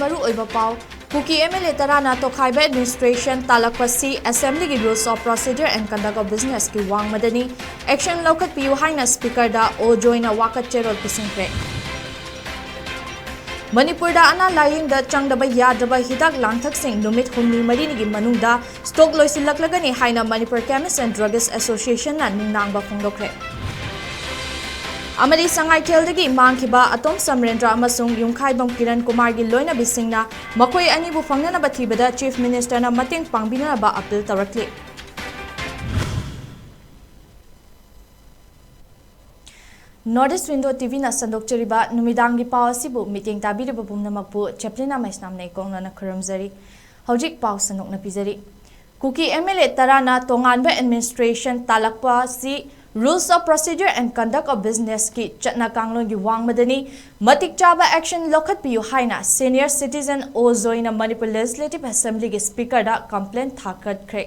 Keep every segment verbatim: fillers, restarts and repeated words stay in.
ꯃꯔꯨ ꯑꯣꯏꯕ ꯄꯥꯎ꯫ ꯀꯨꯀꯤ ꯑꯦꯝ ꯑꯦꯜ ꯑꯦ ꯇꯔꯥꯅ ꯇꯣꯈꯥꯏꯕ ꯑꯦꯗꯃꯤꯅꯤꯁꯇ꯭ꯔꯦꯁꯟ ꯇꯥꯜꯂꯛꯄꯁꯤ ꯑꯦꯁꯦꯝꯕ꯭ꯂꯤꯒꯤ Rules of Procedure and Conduct of Businessꯀꯤ ꯋꯥꯡꯃꯗꯅꯤ, ꯑꯦꯛꯁꯟ ꯂꯧꯈꯠꯄꯤꯌꯨ ꯍꯥꯏꯅ ꯁ꯭ꯄꯤꯀꯔꯗ ꯑꯣ ꯖꯣꯏꯅ ꯋꯥꯀꯠ ꯆꯦꯔꯣꯜ ꯄꯤꯁꯤꯟꯈ꯭ꯔꯦ꯫ ꯃꯅꯤꯄꯨꯔꯗ ꯑꯅꯥ ꯂꯥꯌꯦꯡꯗ ꯆꯪꯗꯕ ꯌꯥꯗ꯭ꯔꯕ ꯍꯤꯗꯥꯛ ꯂꯥꯡꯊꯛꯁꯤꯡ ꯅꯨꯃꯤꯠ ꯍꯨꯝꯅꯤ ꯃꯔꯤꯅꯤꯒꯤ ꯃꯅꯨꯡꯗ ꯁ꯭ꯇꯣꯛ ꯂꯣꯏꯁꯤꯜꯂꯛꯂꯒꯅꯤ ꯍꯥꯏꯅ Manipur Chemist and Druggist Associationꯅ ꯅꯨꯡꯅꯥꯡꯕ ꯐꯣꯡꯗꯣꯛꯈ꯭ꯔꯦ꯫ ꯑꯃꯗꯤ ꯁꯉꯥꯏꯊꯦꯜꯗꯒꯤ ꯃꯥꯡꯈꯤꯕ ꯑꯇꯣꯝ ꯁꯃꯔꯦꯟꯗ꯭ꯔ ꯑꯃꯁꯨꯡ ꯌꯨꯝꯈꯥꯏꯕꯝ ꯀꯤꯔꯟ ꯀꯨꯃꯥꯔꯒꯤ ꯂꯣꯏꯅꯕꯤꯁꯤꯡꯅ ꯃꯈꯣꯏ ꯑꯅꯤꯕꯨ ꯐꯪꯅꯅꯕ ꯊꯤꯕꯗ Chief Ministerꯅ ꯃꯇꯦꯡ ꯄꯥꯡꯕꯤꯅꯅꯕ ꯑꯄꯤꯜ ꯇꯧꯔꯛꯂꯤ꯫ North East Window TVꯅ ꯁꯟꯗꯣꯛꯆꯔꯤꯕ ꯅꯨꯃꯤꯗꯥꯡꯒꯤ ꯄꯥꯎ ꯑꯁꯤꯕꯨ ꯃꯤꯠꯌꯦꯡ ꯇꯥꯕꯤꯔꯤꯕ ꯄꯨꯝꯅꯃꯛꯄꯨ ꯆꯦꯄ꯭ꯂꯤꯅꯥ ꯃꯩꯁꯅꯥꯝꯅ ꯏꯀꯣꯛꯅꯅ ꯈꯨꯔꯨꯝꯖꯔꯤ꯫ ꯍꯧꯖꯤꯛ ꯄꯥꯎ ꯁꯟꯗꯣꯛꯅ ꯄꯤꯖꯔꯤ꯫ ꯀꯨꯀꯤ ꯑꯦꯝ ꯑꯦꯜ ꯑꯦ ꯇꯔꯥꯅ ꯇꯣꯉꯥꯟꯕ ꯑꯦꯗꯃꯤꯅꯤꯁꯇ꯭ꯔꯦꯁꯟ ꯇꯥꯜꯂꯛꯄ ꯑꯁꯤ Rules of Procedure and Conduct of Businessꯀꯤ ꯆꯠꯅ ꯀꯥꯡꯂꯣꯟꯒꯤ ꯋꯥꯡꯃꯗꯅꯤ, ꯃꯇꯤꯛ ꯆꯥꯕ ꯑꯦꯛꯁꯟ ꯂꯧꯈꯠꯄꯤꯌꯨ ꯍꯥꯏꯅ Senior Citizen ꯑꯣ ꯖꯣꯏꯅ Manipur Legislative Assemblyꯒꯤ ꯁ꯭ꯄꯤꯀꯔꯗ ꯀꯝꯄ꯭ꯂꯦꯟ ꯊꯥꯡꯒꯠꯈ꯭ꯔꯦ꯫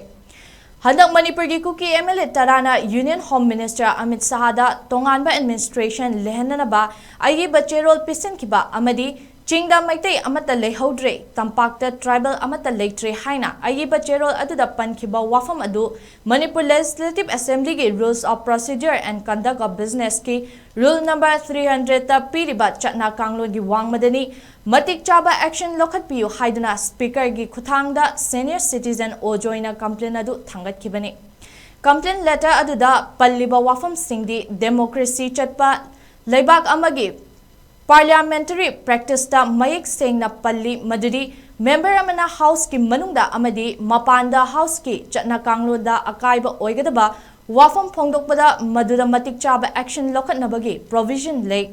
ꯍꯟꯗꯛ ꯃꯅꯤꯄꯨꯔꯒꯤ ꯀꯨꯀꯤ ꯑꯦꯝ ꯑꯦꯜ ꯑꯦ ꯇꯔꯥꯅ Union Home Minister ꯑꯃꯤꯠ ꯁꯍꯥꯗ ꯇꯣꯉꯥꯟꯕ ꯑꯦꯗꯃꯤꯅꯤꯁꯇ꯭ꯔꯦꯁꯟ ꯂꯩꯍꯟꯅꯅꯕ ꯑꯏꯕ ꯆꯦꯔꯣꯜ ꯄꯤꯁꯤꯟꯈꯤꯕ ꯑꯃꯗꯤ ꯆꯤꯡꯗ ꯃꯩꯇꯩ ꯑꯃꯠꯇ ꯂꯩꯍꯧꯗ꯭ꯔꯦ, ꯇꯝꯄꯥꯛꯇ ꯇ꯭ꯔꯥꯏꯕꯦꯜ ꯑꯃꯠꯇ ꯂꯩꯇ꯭ꯔꯦ ꯍꯥꯏꯅ ꯑꯏꯕ ꯆꯦꯔꯣꯜ ꯑꯗꯨꯗ ꯄꯟꯈꯤꯕ ꯋꯥꯐꯝ ꯑꯗꯨ Manipur Legislative Assemblyꯒꯤ Rules of Procedure and Conduct of Businessꯀꯤ Rule number three hundredꯇ ꯄꯤꯔꯤꯕ ꯆꯠꯅ ꯀꯥꯡꯂꯣꯟꯒꯤ ꯋꯥꯡꯃꯗꯅꯤ, ꯃꯇꯤꯛ ꯆꯥꯕ ꯑꯦꯛꯁꯟ ꯂꯧꯈꯠꯄꯤꯌꯨ ꯍꯥꯏꯗꯨꯅ ꯁ꯭ꯄꯤꯀꯔꯒꯤ ꯈꯨꯠꯊꯥꯡꯗ Senior Citizen ꯑꯣ ꯖꯣꯏꯅ ꯀꯝꯄ꯭ꯂꯦꯟ ꯑꯗꯨ ꯊꯥꯡꯒꯠꯈꯤꯕꯅꯤ꯫ ꯀꯝꯄ꯭ꯂꯦꯟ ꯂꯦꯇꯔ ꯑꯗꯨꯗ ꯄꯜꯂꯤꯕ ꯋꯥꯐꯝꯁꯤꯡꯗꯤ ꯗꯦꯃꯣꯀ꯭ꯔꯦꯁꯤ ꯆꯠꯄ ꯂꯩꯕꯥꯛ ꯑꯃꯒꯤ ꯄꯥꯔꯂꯤꯌꯥꯃꯦꯟꯇꯔꯤ ꯄ꯭ꯔꯦꯛꯇꯤꯁꯇ ꯃꯌꯦꯛ ꯁꯦꯡꯅ ꯄꯜꯂꯤ, ꯃꯗꯨꯗꯤ ꯃꯦꯝꯕꯔ ꯑꯃꯅ ꯍꯥꯎꯁꯀꯤ ꯃꯅꯨꯡꯗ ꯑꯃꯗꯤ ꯃꯄꯥꯟꯗ ꯍꯥꯎꯁꯀꯤ ꯆꯠꯅ ꯀꯥꯡꯂꯣꯟꯗ ꯑꯀꯥꯏꯕ ꯑꯣꯏꯒꯗꯕ ꯋꯥꯐꯝ ꯐꯣꯡꯗꯣꯛꯄꯗ ꯃꯗꯨꯗ ꯃꯇꯤꯛ ꯆꯥꯕ ꯑꯦꯛꯁꯟ ꯂꯧꯈꯠꯅꯕꯒꯤ ꯄ꯭ꯔꯣꯚꯤꯖꯟ ꯂꯩ꯫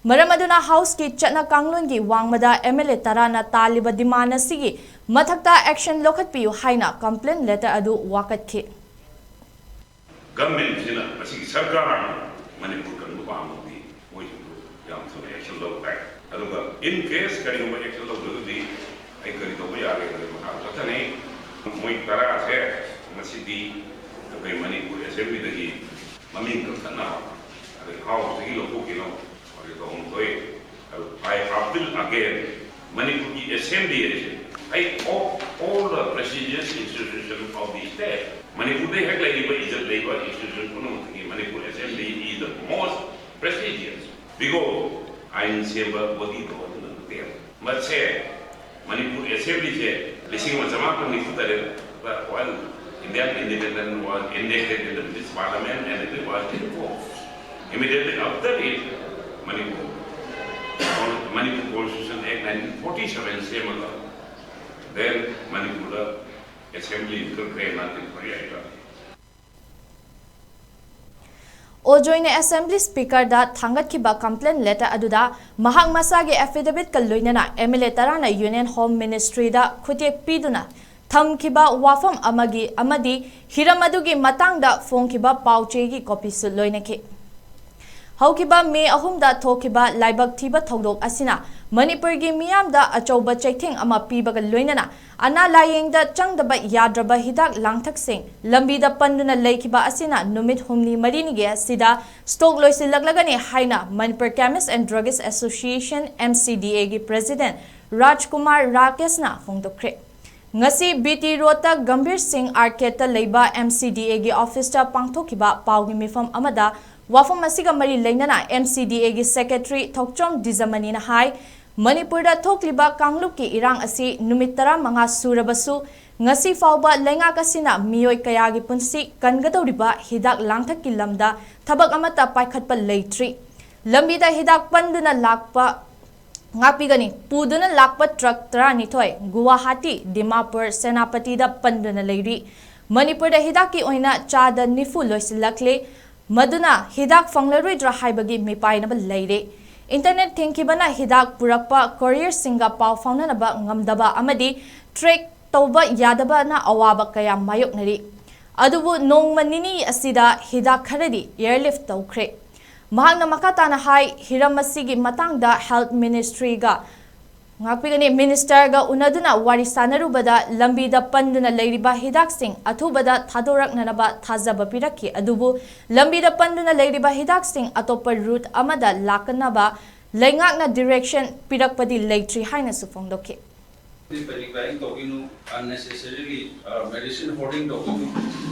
ꯃꯔꯝ ꯑꯗꯨꯅ ꯍꯥꯎꯁꯀꯤ ꯆꯠꯅ ꯀꯥꯡꯂꯣꯟꯒꯤ ꯋꯥꯡꯃꯗ ꯑꯦꯝ ꯑꯦꯜ ꯑꯦ ꯇꯔꯥꯅ ꯇꯥꯜꯂꯤꯕ ꯗꯤꯃꯥꯟ ꯑꯁꯤꯒꯤ ꯃꯊꯛꯇ ꯑꯦꯛꯁꯟ ꯂꯧꯈꯠꯄꯤꯌꯨ ꯍꯥꯏꯅ ꯀꯝꯄ꯭ꯂꯦꯟ ꯂꯦꯇꯔ ꯑꯗꯨ ꯋꯥꯀꯠꯈꯤ꯫ ꯒꯚꯔꯟꯃꯦꯟꯠꯁꯤꯅ, ꯃꯁꯤꯒꯤ ꯁꯔꯀꯥꯔꯅ ꯃꯅꯤꯄꯨꯔ ꯀꯟꯕ ꯄꯥꯝꯃꯕꯗꯤ ꯃꯣꯏꯁꯤꯡꯗꯨ ꯌꯥꯝ ꯊꯨꯅ ꯑꯦꯛꯁꯟ ꯂꯧꯕ ꯇꯥꯏ꯫ ꯑꯗꯨꯒ in case ꯀꯔꯤꯒꯨꯝꯕ ꯑꯦꯛꯁꯟ ꯂꯧꯗ꯭ꯔꯒꯗꯤ ꯑꯩ ꯀꯔꯤ ꯇꯧꯕ ꯌꯥꯒꯦ ꯍꯥꯏꯕꯒꯤ ꯃꯇꯥꯡ ꯆꯠꯊꯅꯩ꯫ ꯃꯣꯏ ꯇꯔꯥꯁꯦ ꯉꯁꯤꯗꯤ ꯑꯩꯈꯣꯏ ꯃꯅꯤꯄꯨꯔ ꯑꯦꯁꯦꯝꯕ꯭ꯂꯤꯗꯒꯤ ꯃꯃꯤꯡ ꯀꯛꯊꯠꯅꯕ, ꯑꯗꯩ ꯍꯥꯎꯁꯇꯒꯤ ꯂꯧꯊꯣꯛꯈꯤꯅꯕ ꯍꯧꯖꯤꯛ ꯇꯧꯐꯝ ꯊꯣꯛꯏ꯫ ꯑꯗꯨ I appeal again ꯃꯅꯤꯄꯨꯔꯒꯤ ꯑꯦꯁꯦꯝꯕ꯭ꯂꯤ ꯍꯥꯏꯁꯦ, ꯑꯩ, of all the prestigious institution of the state, ꯃꯅꯤꯄꯨꯔꯗ ꯍꯦꯛ ꯂꯩꯔꯤꯕ ꯏꯖꯠ ꯂꯩꯕ institution ꯄꯨꯝꯅꯃꯛꯇꯒꯤ Manipur assembly is the most prestigious, because ꯑꯥꯏꯟ ꯁꯦꯝꯕ body ꯗꯣ ꯑꯗꯨꯅ ꯅꯠꯇꯦ꯫ ꯃꯁꯦ, ꯃꯅꯤꯄꯨꯔ assembly ꯁꯦ ꯂꯤꯁꯤꯡ ꯑꯃ ꯆꯃꯥꯄꯟ ꯅꯤꯐꯨ ꯇꯔꯦꯠ, while Indian independence was enacted in the British Parliament and it was in force. Immediately after it, Manipur, Manipur Constitution Act nineteen forty seven ꯁꯦꯝꯃꯒ, then ꯃꯅꯤꯄꯨꯔꯗ assembly ꯊꯣꯛꯈ꯭ꯔꯦ nineteen forty eight ꯇ꯫ ꯑꯣꯖꯣꯏꯅ assembly speaker ꯗ ꯊꯥꯡꯒꯠꯈꯤꯕ complaint letter ꯑꯗꯨꯗ ꯃꯍꯥꯛ ꯃꯁꯥꯒꯤ affidavit ꯀ ꯂꯣꯏꯅꯅ MLA ꯇꯔꯥꯅ Union Home Ministry ꯗ ꯈꯨꯠꯌꯦꯛ ꯄꯤꯗꯨꯅ ꯊꯝꯈꯤꯕ ꯋꯥꯐꯝ ꯑꯃꯒꯤ ꯑꯃꯗꯤ ꯍꯤꯔꯝ ꯑꯗꯨꯒꯤ ꯃꯇꯥꯡꯗ ꯐꯣꯡꯈꯤꯕ ꯄꯥꯎ ꯆꯦꯒꯤ copy ꯁꯨ ꯂꯣꯏꯅꯈꯤ꯫ ꯍꯧꯈꯤꯕ ꯃꯦ ꯑꯍꯨꯝꯗ ꯊꯣꯛꯈꯤꯕ ꯂꯥꯏꯕꯛ ꯊꯤꯕ ꯊꯧꯗꯣꯛ ꯑꯁꯤꯅ ꯃꯅꯤꯄꯨꯔꯒꯤ ꯃꯤꯌꯥꯝꯗ ꯑꯆꯧꯕ ꯆꯩꯊꯦꯡ ꯑꯃ ꯄꯤꯕꯒ ꯂꯣꯏꯅꯅ ꯑꯅꯥ ꯂꯥꯌꯦꯡꯗ ꯆꯪꯗꯕ ꯌꯥꯗ꯭ꯔꯕ ꯍꯤꯗꯥꯛ ꯂꯥꯡꯊꯛꯁꯤꯡ ꯂꯝꯕꯤꯗ ꯄꯟꯗꯨꯅ ꯂꯩꯈꯤꯕ ꯑꯁꯤꯅ ꯅꯨꯃꯤꯠ ꯍꯨꯝꯅꯤ ꯃꯔꯤꯅꯤꯒꯤ ꯑꯁꯤꯗ stock ꯂꯣꯏꯁꯤꯜꯂꯛꯂꯒꯅꯤ ꯍꯥꯏꯅ Manipur Chemist and Druggist Association, MCDA ꯒꯤ president ꯔꯥꯖꯀꯨꯃꯥꯔ ꯔꯥꯀꯦꯁꯅ ꯐꯣꯡꯗꯣꯛꯈ꯭ꯔꯦ꯫ ꯉꯁꯤ ꯕꯤ ꯇꯤ ꯔꯣꯗꯇ ꯒꯝꯚꯤꯔ ꯁꯤꯡ ꯑꯥꯔꯀꯦꯗꯇ ꯂꯩꯕ MCDA ꯒꯤ office ꯇ ꯄꯥꯡꯊꯣꯛꯈꯤꯕ ꯄꯥꯎꯒꯤ ꯃꯤꯐꯝ ꯑꯃꯗ ꯋꯥꯐꯝ ꯑꯁꯤꯒ ꯃꯔꯤ ꯂꯩꯅꯅ MCDA ꯒꯤ secretary ꯊꯣꯛꯆꯣꯝ ꯗꯤꯖꯃꯅꯤꯅ ꯍꯥꯏ, ꯃꯅꯤꯄꯨꯔꯗ ꯊꯣꯛꯂꯤꯕ ꯀꯥꯡꯂꯨꯞꯀꯤ ꯏꯔꯥꯡ ꯑꯁꯤ ꯅꯨꯃꯤꯠ ꯇꯔꯥꯃꯉꯥ ꯁꯨꯔꯕꯁꯨ, ꯉꯁꯤ ꯐꯥꯎꯕ ꯂꯩꯉꯥꯛ ꯑꯁꯤꯅ ꯃꯤꯑꯣꯏ ꯀꯌꯥꯒꯤ ꯄꯨꯟꯁꯤ ꯀꯟꯒꯗꯧꯔꯤꯕ ꯍꯤꯗꯥꯛ ꯂꯥꯡꯊꯛꯀꯤ ꯂꯝꯗ ꯊꯕꯛ ꯑꯃꯠꯇ ꯄꯥꯏꯈꯠꯄ ꯂꯩꯇ꯭ꯔꯤ꯫ ꯂꯝꯕꯤꯗ ꯍꯤꯗꯥꯛ ꯄꯟꯗꯨꯅ ꯂꯥꯛꯄ, ꯉꯥꯛꯄꯤꯒꯅꯤ, ꯄꯨꯗꯨꯅ ꯂꯥꯛꯄ truck ꯇꯔꯥꯅꯤꯊꯣꯏ ꯒꯨꯋꯥꯍꯥꯇꯤ, ꯗꯤꯃꯥꯄꯨꯔ, ꯁꯦꯅꯥꯄꯇꯤꯗ ꯄꯟꯗꯨꯅ ꯂꯩꯔꯤ꯫ ꯃꯅꯤꯄꯨꯔꯗ ꯍꯤꯗꯥꯛꯀꯤ ꯑꯣꯏꯅ ꯆꯥꯗ ꯅꯤꯐꯨ ꯂꯣꯏꯁꯤꯜꯂꯛꯂꯦ꯫ ꯃꯗꯨꯅ ꯍꯤꯗꯥꯛ ꯐꯪꯂꯔꯣꯏꯗ꯭ꯔꯥ ꯍꯥꯏꯕꯒꯤ ꯃꯤꯄꯥꯏꯅꯕ ꯂꯩꯔꯦ꯫ Internet ꯊꯤꯡꯈꯤꯕꯅ ꯍꯤꯗꯥꯛ ꯄꯨꯔꯛꯄ courier ꯁꯤꯡꯒ ꯄꯥꯎ ꯐꯥꯎꯅꯅꯕ ꯉꯝꯗꯕ ꯑꯃꯗꯤ track ꯇꯧꯕ ꯌꯥꯗꯕꯅ ꯑꯋꯥꯕ ꯀꯌꯥ ꯃꯥꯌꯣꯛꯅꯔꯤ꯫ ꯑꯗꯨꯕꯨ ꯅꯣꯡꯃ ꯅꯤꯅꯤ ꯑꯁꯤꯗ ꯍꯤꯗꯥꯛ ꯈꯔꯗꯤ airlift ꯇꯧꯈ꯭ꯔꯦ꯫ ꯃꯍꯥꯛꯅ ꯃꯈꯥ ꯇꯥꯅ ꯍꯥꯏ, ꯍꯤꯔꯝ ꯑꯁꯤꯒꯤ ꯃꯇꯥꯡꯗ health ministry ꯒ ꯉꯥꯛꯄꯤꯒꯅꯤ, minister ꯒ ꯎꯅꯗꯨꯅ ꯋꯥꯔꯤ ꯁꯥꯟꯅꯔꯨꯕꯗ ꯂꯝꯕꯤꯗ ꯄꯟꯗꯨꯅ ꯂꯩꯔꯤꯕ ꯍꯤꯗꯥꯛꯁꯤꯡ ꯑꯊꯨꯕꯗ ꯊꯥꯗꯣꯔꯛꯅꯅꯕ ꯊꯥꯖꯕ ꯄꯤꯔꯛꯈꯤ꯫ ꯑꯗꯨꯕꯨ ꯂꯝꯕꯤꯗ ꯄꯟꯗꯨꯅ ꯂꯩꯔꯤꯕ ꯍꯤꯗꯥꯛꯁꯤꯡ ꯑꯇꯣꯞꯄ route ꯑꯃꯗ ꯂꯥꯛꯅꯕ ꯂꯩꯉꯥꯛꯅ direction ꯄꯤꯔꯛꯄꯗꯤ ꯂꯩꯇ꯭ꯔꯤ ꯍꯥꯏꯅꯁꯨ ꯐꯣꯡꯗꯣꯛꯈꯤ꯫ Panic buying ꯇꯧꯕꯤꯅꯨ, unnecessarily medicine hoarding ꯇꯧꯕꯤꯅꯨ꯫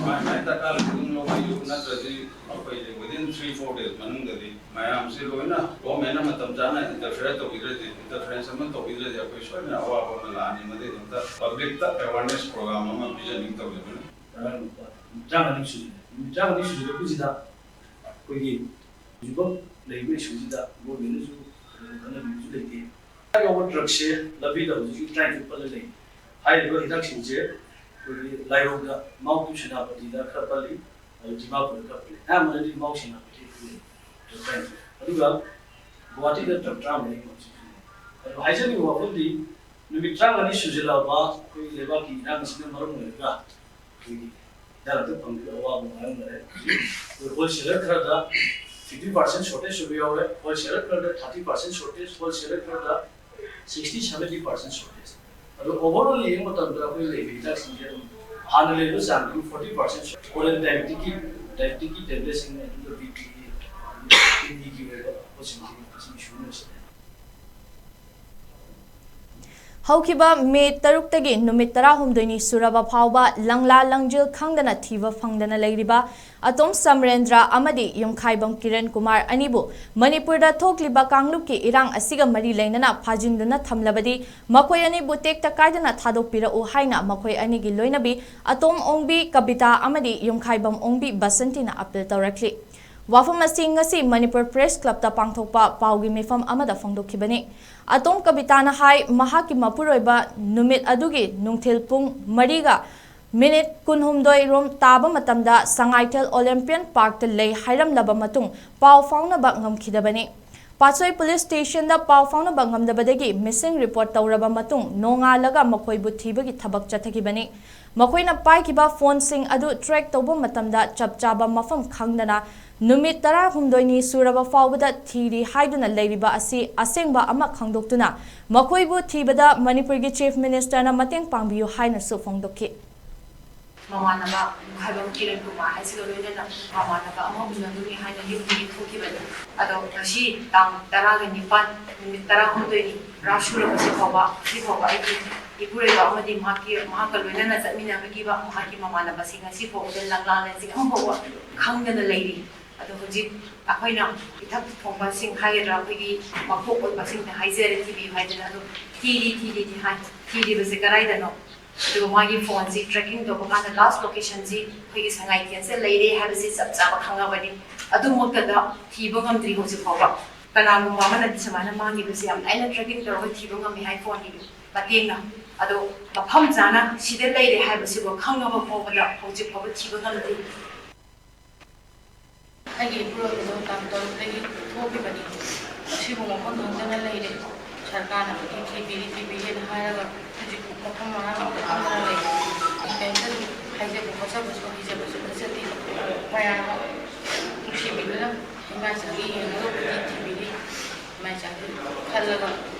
ꯃꯥꯏ ꯃꯥꯏ ꯗꯔꯀꯥꯔ ꯂꯩꯕ ꯑꯗꯨꯝ ꯂꯧꯕꯤꯌꯨ, ꯅꯠꯇ꯭ꯔꯗꯤ ꯑꯩꯈꯣꯏ within three four days ꯃꯅꯨꯡꯗꯗꯤ ꯃꯌꯥꯝꯁꯤ ꯂꯣꯏꯅ government ꯅ ꯃꯇꯝ ꯆꯥꯅ interfere ꯇꯧꯕꯤꯗ꯭ꯔꯗꯤ, interference ꯑꯃ ꯇꯧꯕꯤꯗ꯭ꯔꯗꯤ ꯑꯩꯈꯣꯏ ꯁꯣꯏꯗꯅ ꯑꯋꯥꯕ ꯑꯃ ꯂꯥꯛꯑꯅꯤ꯫ ꯃꯗꯨꯒꯤꯗꯃꯛꯇ public ꯇ awareness program ꯑꯃ ꯄꯤꯖꯅꯤꯡ ꯇꯧꯖꯕꯅꯤ꯫ ꯇꯔꯥꯃꯥꯄꯜ, ꯅꯨꯃꯤꯠ ꯇꯔꯥꯃꯉꯥꯅꯤ ꯁꯨꯖꯤꯜꯂꯦ꯫ ꯅꯨꯃꯤꯠ ꯇꯔꯥꯃꯉꯥꯅꯤ ꯁꯨꯖꯤꯜꯂꯛꯄꯁꯤꯗ ꯑꯩꯈꯣꯏꯒꯤ ꯍꯧꯖꯤꯛꯐꯥꯎ ꯂꯩꯔꯤꯕ issue ꯁꯤꯗ government ꯅꯁꯨ ꯈꯟꯅꯕꯤꯕꯁꯨ ꯂꯩꯇꯦ꯫ ꯌꯥꯎꯕ drug ꯁꯦ ꯂꯝꯕꯤꯗ ꯍꯧꯖꯤꯛ ꯍꯧꯖꯤꯛ ꯇꯔꯥꯅꯤꯊꯣꯏ ꯄꯜꯂ ꯂꯩ꯫ ꯍꯥꯏꯔꯤꯕ ꯍꯤꯗꯥꯛꯁꯤꯡꯁꯦ ꯑꯩꯈꯣꯏꯒꯤ ꯂꯥꯏꯔꯣꯡꯗ, ꯃꯥꯎ ꯇꯨ ꯁꯦꯅꯥꯄꯇꯤꯗ ꯈꯔ ꯄꯜꯂꯤ, ꯑꯗꯨ ꯗꯤꯃꯥꯄꯨꯔꯗ ꯈꯔ ꯄꯜꯂꯤ꯫ ꯑꯌꯥꯝꯕꯅꯗꯤ ꯃꯥꯎ ꯁꯦꯅꯥꯄꯇꯤ ꯄꯜꯂꯤ꯫ ꯑꯗꯨꯒ ꯒꯨꯋꯥꯍꯥꯇꯤꯗ drug ꯇꯔꯥꯃꯔꯤ ꯍꯧꯖꯤꯛ ꯍꯧꯖꯤꯛ ꯂꯩ꯫ ꯑꯗꯨ ꯍꯥꯏꯖꯅꯤꯡꯕ ꯋꯥꯐꯝꯗꯤ ꯅꯨꯃꯤꯠ ꯇꯔꯥꯃꯉꯥꯅꯤ ꯁꯨꯖꯤꯜꯂꯛꯑꯕ ꯑꯩꯈꯣꯏꯒꯤ ꯂꯩꯕꯥꯛꯀꯤ ꯏꯔꯥꯡ ꯑꯁꯤꯅ ꯃꯔꯝ ꯑꯣꯏꯔꯒ ꯑꯩꯈꯣꯏꯒꯤ ꯍꯤꯗꯥꯛ ꯂꯥꯡꯊꯛ ꯐꯪꯗꯕꯒꯤ ꯑꯋꯥꯕ ꯃꯥꯌꯣꯛꯅꯔꯦ꯫ ꯍꯧꯖꯤꯛ ꯑꯩꯈꯣꯏ wholesaler ꯈꯔꯗ fifty percent shortage ꯑꯣꯏꯕ ꯌꯥꯎꯔꯦ, wholesaler ꯈꯔꯗ thirty percent shortage, wholesaler ꯈꯔꯗ sixty seventy percent shortage꯫ ꯑꯗꯣ overall ꯌꯦꯡꯕ ꯃꯇꯝꯗ ꯑꯩꯈꯣꯏ ꯂꯩꯔꯤꯕ ꯍꯤꯗꯥꯛꯁꯤꯡꯁꯦ ꯑꯗꯨꯝ ꯍꯥꯟꯅ ꯂꯩꯔꯤꯕ ꯆꯥꯡꯗꯒꯤ forty percent shortage꯫ Oral diabeticꯀꯤ, diabeticꯀꯤ tabletꯁꯤꯡ, ꯑꯗꯨꯒ BP ꯒꯤ, kidneyꯒꯤ ꯑꯣꯏꯕ ꯄꯣꯠꯁꯤꯡꯁꯤ ꯃꯁꯤꯒꯤ issue ꯑꯃ ꯑꯣꯏꯁꯜꯂꯦ꯫ ꯍꯧꯈꯤꯕ ꯃꯦ ꯇꯔꯨꯛꯇꯒꯤ ꯅꯨꯃꯤꯠ ꯇꯔꯥꯍꯨꯝꯗꯣꯏꯅꯤ ꯁꯨꯔꯕ ꯐꯥꯎꯕ ꯂꯪꯂꯥ ꯂꯪꯖꯤꯜ ꯈꯪꯗꯅ ꯊꯤꯕ ꯐꯪꯗꯅ ꯂꯩꯔꯤꯕ ꯑꯇꯣꯝ ꯁꯃꯔꯦꯟꯗ꯭ꯔ ꯑꯃꯗꯤ ꯌꯨꯝꯈꯥꯏꯕꯝ ꯀꯤꯔꯟ ꯀꯨꯃꯥꯔ ꯑꯅꯤꯕꯨ ꯃꯅꯤꯄꯨꯔꯗ ꯊꯣꯛꯂꯤꯕ ꯀꯥꯡꯂꯨꯞꯀꯤ ꯏꯔꯥꯡ ꯑꯁꯤꯒ ꯃꯔꯤ ꯂꯩꯅꯅ ꯐꯥꯖꯤꯟꯗꯨꯅ ꯊꯝꯂꯕꯗꯤ ꯃꯈꯣꯏ ꯑꯅꯤꯕꯨ ꯇꯦꯛꯇ ꯀꯥꯏꯗꯅ ꯊꯥꯗꯣꯛꯄꯤꯔꯛꯎ ꯍꯥꯏꯅ ꯃꯈꯣꯏ ꯑꯅꯤꯒꯤ ꯂꯣꯏꯅꯕꯤ ꯑꯇꯣꯝ ꯑꯣꯡꯕꯤ ꯀꯕꯤꯇꯥ ꯑꯃꯗꯤ ꯌꯨꯝꯈꯥꯏꯕꯝ ꯑꯣꯡꯕꯤ ꯕꯁꯟꯇꯤꯅ appeal ꯇꯧꯔꯛꯂꯤ꯫ ꯋꯥꯐꯝ ꯑꯁꯤ ꯉꯁꯤ ꯃꯅꯤꯄꯨꯔ Press Clubꯇ ꯄꯥꯡꯊꯣꯛꯄ ꯄꯥꯎꯒꯤ ꯃꯤꯐꯝ ꯑꯃꯗ ꯐꯣꯡꯗꯣꯛꯈꯤꯕꯅꯤ꯫ ꯑꯇꯣꯝ ꯀꯕꯤꯇꯥꯅ ꯍꯥꯏ, ꯃꯍꯥꯛꯀꯤ ꯃꯄꯨꯔꯣꯏꯕ ꯅꯨꯃꯤꯠ ꯑꯗꯨꯒꯤ ꯅꯨꯡꯊꯤꯜ ꯄꯨꯡ ꯃꯔꯤꯒ ꯃꯤꯅꯤꯠ ꯀꯨꯟꯍꯨꯝꯗꯣꯏ ꯔꯣꯝ ꯇꯥꯕ ꯃꯇꯝꯗ ꯁꯉꯥꯏꯊꯦꯜ Olympian Parkꯇ ꯂꯩ ꯍꯥꯏꯔꯝꯂꯕ ꯃꯇꯨꯡ ꯄꯥꯎ ꯐꯥꯎꯅꯕ ꯉꯝꯈꯤꯗꯕꯅꯤ꯫ ꯄꯥꯠꯁꯣꯏ Police Stationꯗ ꯄꯥꯎ ꯐꯥꯎꯅꯕ ꯉꯝꯗꯕꯗꯒꯤ missing report ꯇꯧꯔꯕ ꯃꯇꯨꯡ ꯅꯣꯡꯉꯥꯜꯂꯒ ꯃꯈꯣꯏꯕꯨ ꯊꯤꯕꯒꯤ ꯊꯕꯛ ꯆꯠꯊꯈꯤꯕꯅꯤ꯫ ꯃꯈꯣꯏꯅ ꯄꯥꯏꯈꯤꯕ phoneꯁꯤꯡ ꯑꯗꯨ track ꯇꯧꯕ ꯃꯇꯝꯗ ꯆꯞ ꯆꯥꯕ ꯃꯐꯝ ꯈꯪꯗꯅ ꯅꯨꯃꯤꯠ ꯇꯔꯥꯍꯨꯝꯗꯣꯏꯅꯤ ꯁꯨꯔꯕ ꯐꯥꯎꯕꯗ ꯊꯤꯔꯤ ꯍꯥꯏꯗꯨꯅ ꯂꯩꯔꯤꯕ ꯑꯁꯤ ꯑꯁꯦꯡꯕ ꯑꯃ ꯈꯪꯗꯣꯛꯇꯨꯅ ꯃꯈꯣꯏꯕꯨ ꯊꯤꯕꯗ ꯃꯅꯤꯄꯨꯔꯒꯤ Chief Ministerꯅ ꯃꯇꯦꯡ ꯄꯥꯡꯕꯤꯌꯨ ꯍꯥꯏꯅꯁꯨ ꯐꯣꯡꯗꯣꯛꯈꯤ꯫ ꯃꯃꯥꯟꯅꯕ ꯃꯨꯈꯥꯏꯕꯝ ꯀꯤꯔꯟ ꯀꯨꯃꯥꯔ ꯍꯥꯏꯁꯤꯒ ꯂꯣꯏꯅꯅ ꯃꯃꯥꯟꯅꯕ ꯑꯃ ꯎꯅꯒꯅꯤ ꯍꯥꯏꯅ ꯌꯨꯝꯗꯒꯤ ꯊꯣꯛꯈꯤꯕꯅꯤ꯫ ꯑꯗꯣ ꯉꯁꯤ ꯇꯥꯡ ꯇꯔꯥꯒ ꯅꯤꯄꯥꯟ, ꯅꯨꯃꯤꯠ ꯇꯔꯥꯍꯨꯝꯗꯣꯏꯅꯤ, ꯔꯥꯁ ꯁꯨꯔꯕꯁꯤ ꯐꯥꯎꯕ, ꯍꯧꯖꯤꯛ ꯐꯥꯎꯕ ꯑꯩꯒꯤ ꯏꯄꯨꯔꯣꯏꯕ ꯑꯃꯗꯤ ꯃꯍꯥꯛꯀꯤ, ꯃꯍꯥꯛꯀ ꯂꯣꯏꯅꯅ ꯆꯠꯃꯤꯟꯅꯕꯒꯤ ꯃꯍꯥꯛꯀꯤ ꯃꯃꯥꯟꯅꯕꯁꯤ ꯉꯁꯤ ꯐꯥꯎꯕꯗ ꯂꯪꯂꯥ ꯂꯩꯁꯤꯡ ꯑꯃ ꯐꯥꯎꯕ ꯈꯪꯗꯅ ꯂꯩꯔꯤ꯫ ꯑꯗꯣ ꯍꯧꯖꯤꯛ ꯑꯩꯈꯣꯏꯅ ꯏꯊꯛ ꯊꯣꯡꯕꯁꯤꯡ ꯍꯥꯏꯒꯗ꯭ꯔꯥ, ꯑꯩꯈꯣꯏꯒꯤ ꯃꯀꯣꯛ ꯑꯣꯏꯕꯁꯤꯡꯗ ꯍꯥꯏꯖꯔꯦ, ꯊꯤꯕꯤꯌꯨ ꯍꯥꯏꯗꯅ꯫ ꯑꯗꯣ ꯊꯤꯔꯤ ꯊꯤꯔꯤꯗꯤ ꯍꯥꯏ, ꯊꯤꯔꯤꯕꯁꯦ ꯀꯗꯥꯏꯗꯅꯣ? ꯑꯗꯨꯒ ꯃꯥꯒꯤ ꯐꯣꯟꯁꯤ ꯇ꯭ꯔꯦꯀꯤꯡ ꯇꯧꯕ ꯀꯥꯟꯗ ꯂꯥꯁ ꯂꯣꯀꯦꯁꯟꯁꯤ ꯑꯩꯈꯣꯏꯒꯤ ꯁꯉꯥꯏ ꯀꯦꯟꯁꯦꯜ ꯂꯩꯔꯦ ꯍꯥꯏꯕꯁꯤ ꯆꯞ ꯆꯥꯕ ꯈꯪꯉꯕꯅꯤ꯫ ꯑꯗꯨꯃꯛꯇꯗ ꯊꯤꯕ ꯉꯝꯗ꯭ꯔꯤ ꯍꯧꯖꯤꯛ ꯐꯥꯎꯕ꯫ ꯀꯅꯥꯒꯨꯝꯕ ꯑꯃꯅꯗꯤ ꯁꯨꯃꯥꯏꯅ ꯃꯥꯡꯈꯤꯕꯁꯤ ꯌꯥꯝ ꯂꯥꯏꯅ ꯇ꯭ꯔꯦꯀꯤꯡ ꯇꯧꯔꯒ ꯊꯤꯕ ꯉꯝꯃꯤ ꯍꯥꯏ, ꯐꯣꯟꯒꯤ ꯃꯇꯦꯡꯅ꯫ ꯑꯗꯣ ꯃꯐꯝ ꯆꯥꯅ ꯁꯤꯗ ꯂꯩꯔꯦ ꯍꯥꯏꯕꯁꯤꯕꯨ ꯈꯪꯉꯕ ꯐꯥꯎꯕꯗ ꯍꯧꯖꯤꯛ ꯐꯥꯎꯕ ꯊꯤꯕ ꯉꯝꯗ꯭ꯔꯤ꯫ ꯑꯩꯒꯤ ꯏꯄꯨꯔꯣꯏꯕꯗꯣ ꯇꯥꯡ ꯇꯔꯨꯛꯇꯒꯤ ꯊꯣꯛꯈꯤꯕꯅꯤ꯫ ꯑꯁꯤꯕꯨ ꯃꯐꯝ ꯈꯪꯗꯅ ꯂꯩꯔꯦ꯫ ꯁꯔꯀꯥꯔꯅꯕꯨꯗꯤ ꯊꯤꯕꯤꯔꯤ ꯊꯤꯕꯤꯔꯤꯅ ꯍꯥꯏꯔꯒ ꯍꯧꯖꯤꯛ ꯃꯐꯝ ꯃꯔꯥꯡ ꯑꯝꯇ ꯈꯪꯗꯅ ꯂꯩꯔꯦ꯫ ꯀꯩꯝꯇ ꯍꯥꯏꯖꯕ ꯈꯣꯠꯆꯕꯁꯨ ꯍꯩꯖꯕꯁꯨ ꯅꯠꯆꯗꯦ꯫ ꯃꯌꯥꯝꯅ ꯅꯨꯡꯁꯤꯕꯤꯗꯨꯅ ꯏꯃꯥ ꯏꯆꯥꯒꯤ ꯌꯦꯡꯅꯕꯕꯨꯗꯤ ꯊꯤꯕꯤꯔꯤ꯫ ꯏꯃꯥ ꯏꯆꯥꯒꯤ ꯈꯜꯂꯒ